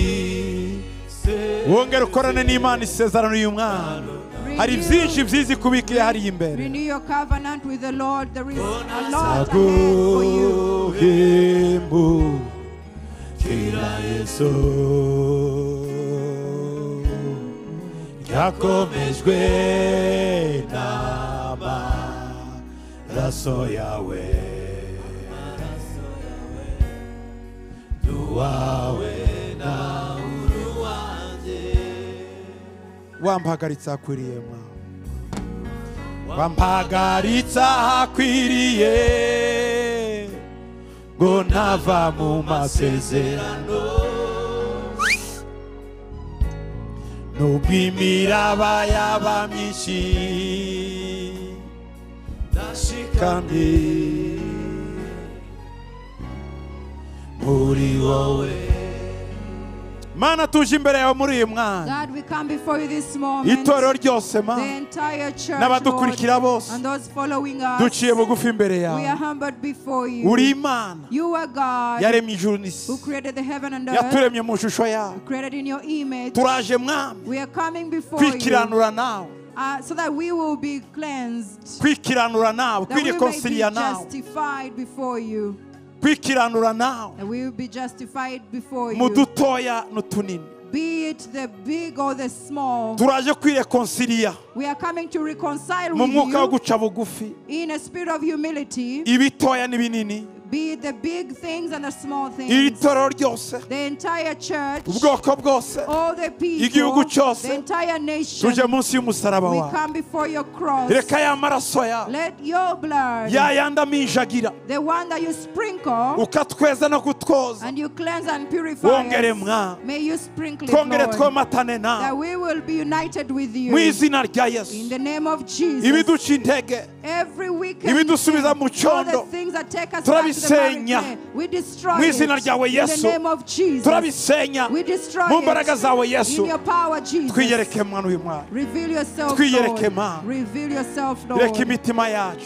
wongere ukorane n'Imana isezerano y'uyu mwana hari byinshi byiza kubikiye hari imbere. Renew your covenant with the Lord. There is a lot ahead for you. Nzaguhemukira Yesu yakomejwe n'amaraso yawe n'uwawe nawe uruwanjye wampagaritse ahakwiriye mwawe wampagaritse ahakwiriye ngo ntava mu masezerano nubwo imiraba yaba myinshi ndashikamye muri wowe. Mana tuje imbere yawe muri uyu mwanya. God, we come before you this moment. Itorero ryose Mana, The entire church, n'abadukurikira Lord, bose, and those following us, duciye bugufi imbere we yawe. are humbled before you. Uri Imana You are God yaremye ijuru n'isi, who created the heaven and earth, yaturemye mu shusho yawe. created in your image. Turaje Mwami We are coming before you kwikiranura nawe, so that we will be cleansed, kwikiranura nawe, that we may be kwirekonsilia nawe, justified before you, kwikiranura nawe that we will be justified before mu you. dutoya n'utunini. Be it the big or the small, Turaje kwirekonsilia we are coming to reconcile mu with mwuka wo you guca bugufi, in a spirit of humility, ibitoya n'ibinini, be it the big things and the small iri things, torero ryose, the entire church, ubwoko bwose, all the people, igihugu cyose, the entire nation. tuje munsi y'umusaraba We wawe. come before your cross. Reka ya maraso yawe Let your blood, ya yandi aminjagira, the one that you sprinkle ukatweza no kutwoza, and you cleanse and purify wongere us, mwa may you sprinkle it, twongere Lord, twomatane that nawe we will be united with mu you. izina rya In Yesu. the name of Jesus, Ibiduca intege, every weekend, ibidusubiza mu all the cyondo, things that take us back to the marriage turabisenya clay, we destroy mu izina it. ryawe In the Yesu. name of Jesus, Turabisenya we destroy mu mbaraga it. zawe Yesu. In your power, Jesus. Twiyereke mwana uyu mwana, Reveal yourself, Twiyereke Lord. Mana. Reveal yourself, reka Lord. imitima yacu,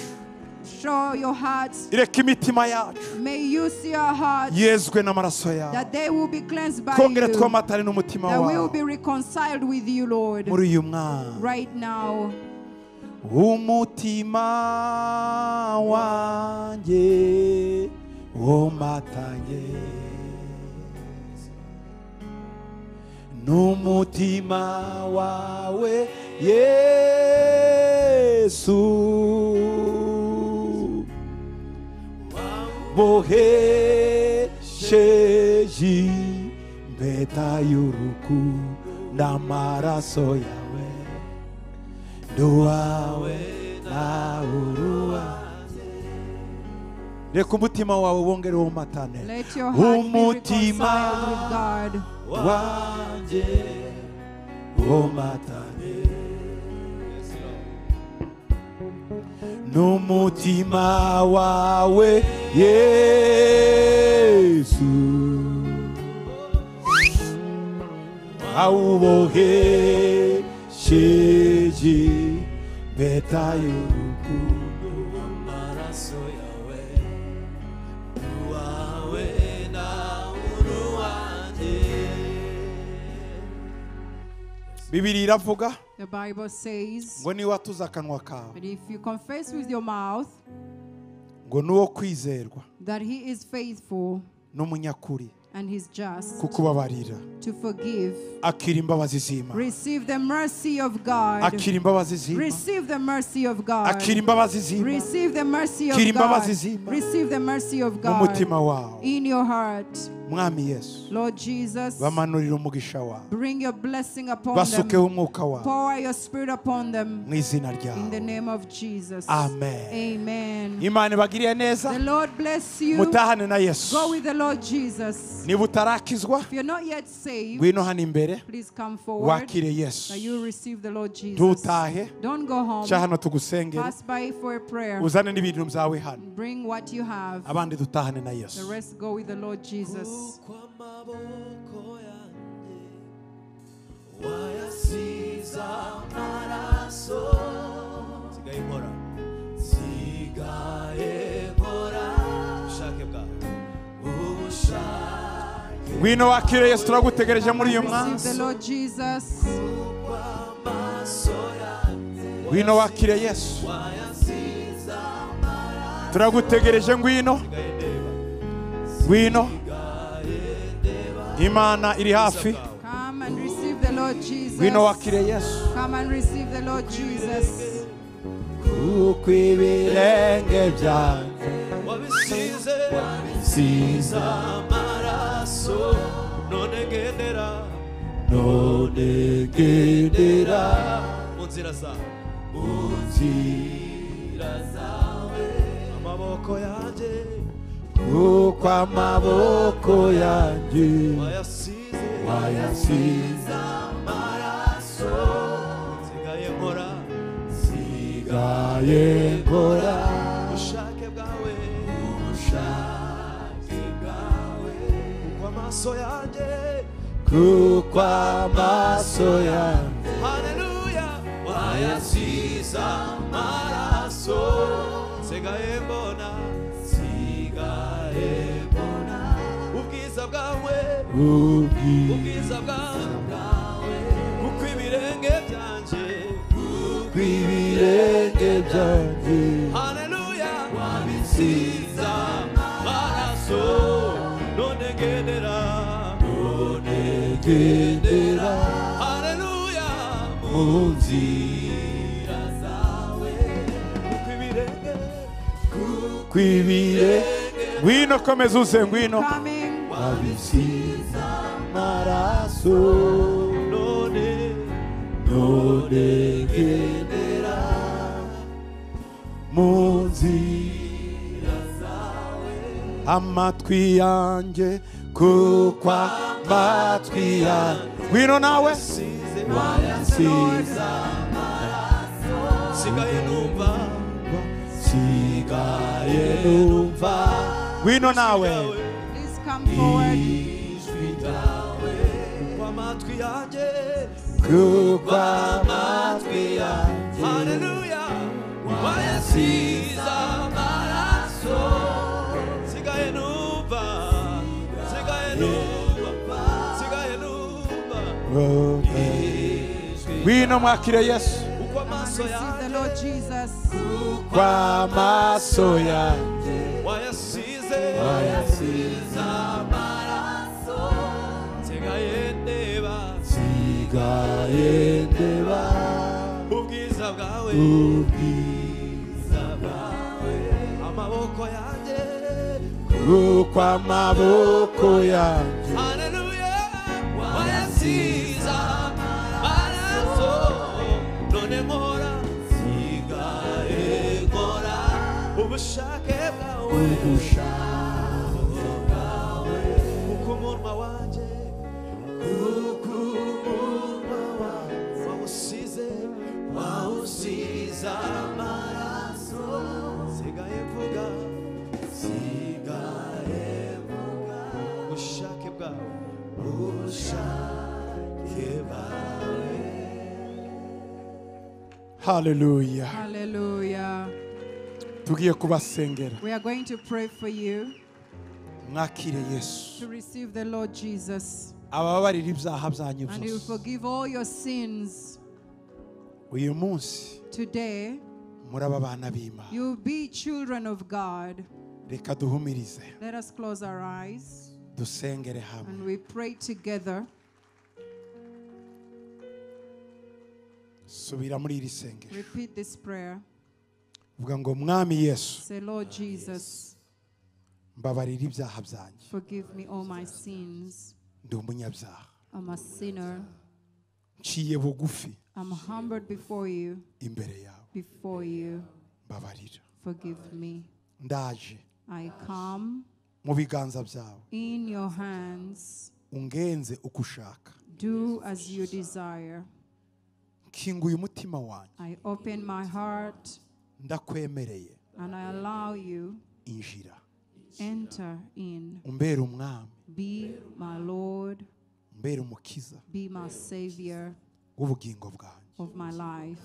Show your hearts. reka imitima yacu May you see our hearts, yezwe n'amaraso yawe, that they will be cleansed by twongere you, twomatane n'umutima that we will wawe be reconciled with you, Lord, muri uyu mwana. right now. Umutima wanjye womatanye n'umutima wawe Yesu, bohesheje impeta y'urukundo n'amaraso yawe, nduwawe nawe uruwanjye. Reka umutima wawe wongere womatane. Let your heart be Umutima reconciled with God. wanjye womatane n'umutima wawe Yesu, awubohesheje impeta y'urukundo amaraso yawe uwawe nawe uruwanjye. Bibiri iravuga The Bible says ngo niba watuza akanwa kawe that if you confess with your mouth ngo nuwo kwizerwa that he is faithful n'umunyakuri And he's just kukubabarira. To forgive. Akira imbabazi z'Imana. Receive the mercy of God. Akira imbabazi z'Imana. Receive the mercy of God. Akira imbabazi z'Imana. Receive the mercy of Akira imbabazi God. z'Imana. Receive the mercy of Mu God mutima wawe. In your heart. Mwami Yesu, Lord Jesus, bamanurire umugisha wawe, bring your blessing upon them. basukeho umwuka wawe Pour your spirit upon them. Mu izina In the ryawe. Name of Jesus. Amen. Amen. Imana ibagiriye neza. The Lord bless you. Mutahane na Yesu. Go with the Lord Jesus. Niba utarakizwa, If you're not yet saved, ngwino hano imbere please come forward wakire Yesu. that you receive the Lord Jesus. Ntutahe. Don't go home. Ca hano tugusengere, Pass by for a prayer. Uzane n'ibintu byawe hano, Bring what you have. Abandi dutahane na The Yesu. Rest go with the Lord Jesus. Kuko amaboko yanjye wayasize amaraso, nsigaye nkora, nsigaye nkora ubushake bwawe, ubushake. Ngwino wakire Yesu, turagutegereje muri uyu Receive the mwanya. Lord Jesus. Kuko amaso yanjye Ngwino wakire Yesu, wayasize amaraso, turagutegereje, ngwino. Nsigaye ndeba, Ngwino. Nsigaye ndeba Imana iri hafi. Come and receive the Lord Jesus. Ngwino wakire Yesu. Come and receive the Lord Jesus. Kuko ibirenge byanjye wabisize bisize amaraso, none ngendera, none ngendera mu nzira zawe, mu nzira zawe, amaboko yanjye, kuko amaboko yanjye wayasize, wayasize amaraso, nsigaye nkora, nsigaye nkora ubushake bwawe, ubushake bwawe, kuko amaso yanjye, kuko amaso yanjye haleluya, wayasize amaraso, nsigaye mbona, nsigaye mbona ubwiza bwawe, ubwiza bwawe, kuko ibirenge byanjye, kuko ibirenge byanjye haleluya, wabisize amaraso, none ngendera, none ngendera haleluya, mu nzira zawe, kuko ibirenge, kuko ibirenge. Ngwino, komeza uze, ngwino. Coming. Wabisize amaraso, none, none ngendera mu nzira zawe, amatwi yanjye, kuko amatwi yanjye. Ngwino nawe. Wayasize, wayasize amaraso, nsigaye numva, nsigaye numva. Ngwino nawe. Please come forward. Ijwi ryawe, kuko amatwi yanjye, kuko amatwi yanjye haleluya, wayasize amaraso, nsigaye numva, nsigaye numva, nsigaye numva Ngwino mwakire Yesu. Kuko Come and amaso receive the yanjye, Lord Jesus. Kuko amaso yanjye wayasize, wayasize amaraso, nsigaye ndeba, nsigaye ndeba ubwiza bwawe, ubwiza bwawe, amaboko yanjye, kuko amaboko yanjye haleluya, wayasize amaraso, none nkora, nsigaye nkora ubushake bwawe, ubushake bwawe, kuko umunwa wanjye, kuko umunwa wanjye wawusize, wawusize amaraso, nsigaye mvuga, nsigaye mvuga ubushake bwawe, ubushake bwawe. Haleluya. Hallelujah. Tugiye kubasengera. We are going to pray for you Mwakire Yesu, to receive the Lord Jesus. Ababarira ibyaha byanyu And he will byose. Forgive all your sins. Uyu munsi Today, muraba abana b'Imana. You'll be children of God. Reka duhumirize. Let us close our eyes. Dusengere hamwe. And we pray together. Subira muri iri sengesho. Repeat this prayer. Vuga ngo Mwami Yesu, Say, Lord Jesus, mbabarira ibyaha byanjye. forgive me all my sins. Ndi umunyabyaha. I'm a sinner. Nciye bugufi I'm humbled before you. imbere yawe. Before you. Mbabarira. Forgive me. Ndaje I come mu biganza byawe. in your hands. Ungenze uko ushaka. Do as you desire. Nkinguye umutima wanjye. I open my heart Ndakwemereye and I allow you injira. enter in. Umbere umwami, Be my Lord. umbere umukiza Be my Savior w'ubugingo bwanjye. of my life.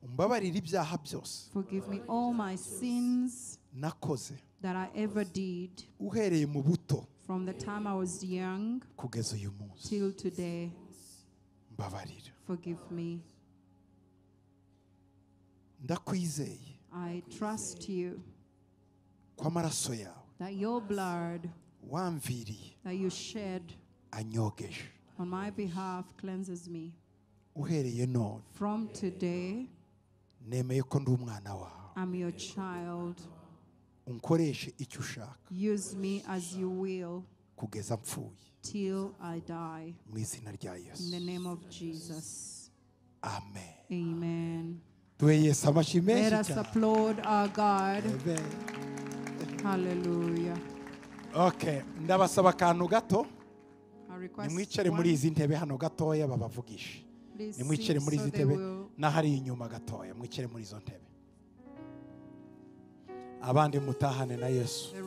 Umbabarire ibyaha byose Forgive me all my sins nakoze that I ever did uhereye mu buto from the time I was young kugeza uyu munsi. till today. Mbabarira. Forgive me. Ndakwizeye I trust you ko amaraso yawe that your blood wamviriye that you shed anyogeje. on my behalf cleanses me. Uhereye none From today, nemeye ko ndi umwana wawe. I'm your child. Unkoreshe icyo ushaka Use me as you will kugeza mpfuye. till I die. Mu izina rya In Yesu. the name of Jesus. Amen. Amen. Duhe Yesu amashyi Let menshi us cyane. applaud our God. Amen. Hallelujah. Okay, ndabasaba akantu gato. I request Nimwicare muri one, izi ntebe hano gatoya babavugishe. please Nimwicare sit muri so izi they ntebe will n'ahari inyuma gatoya, mwicare muri izo ntebe. Abandi mutahane na Yesu. the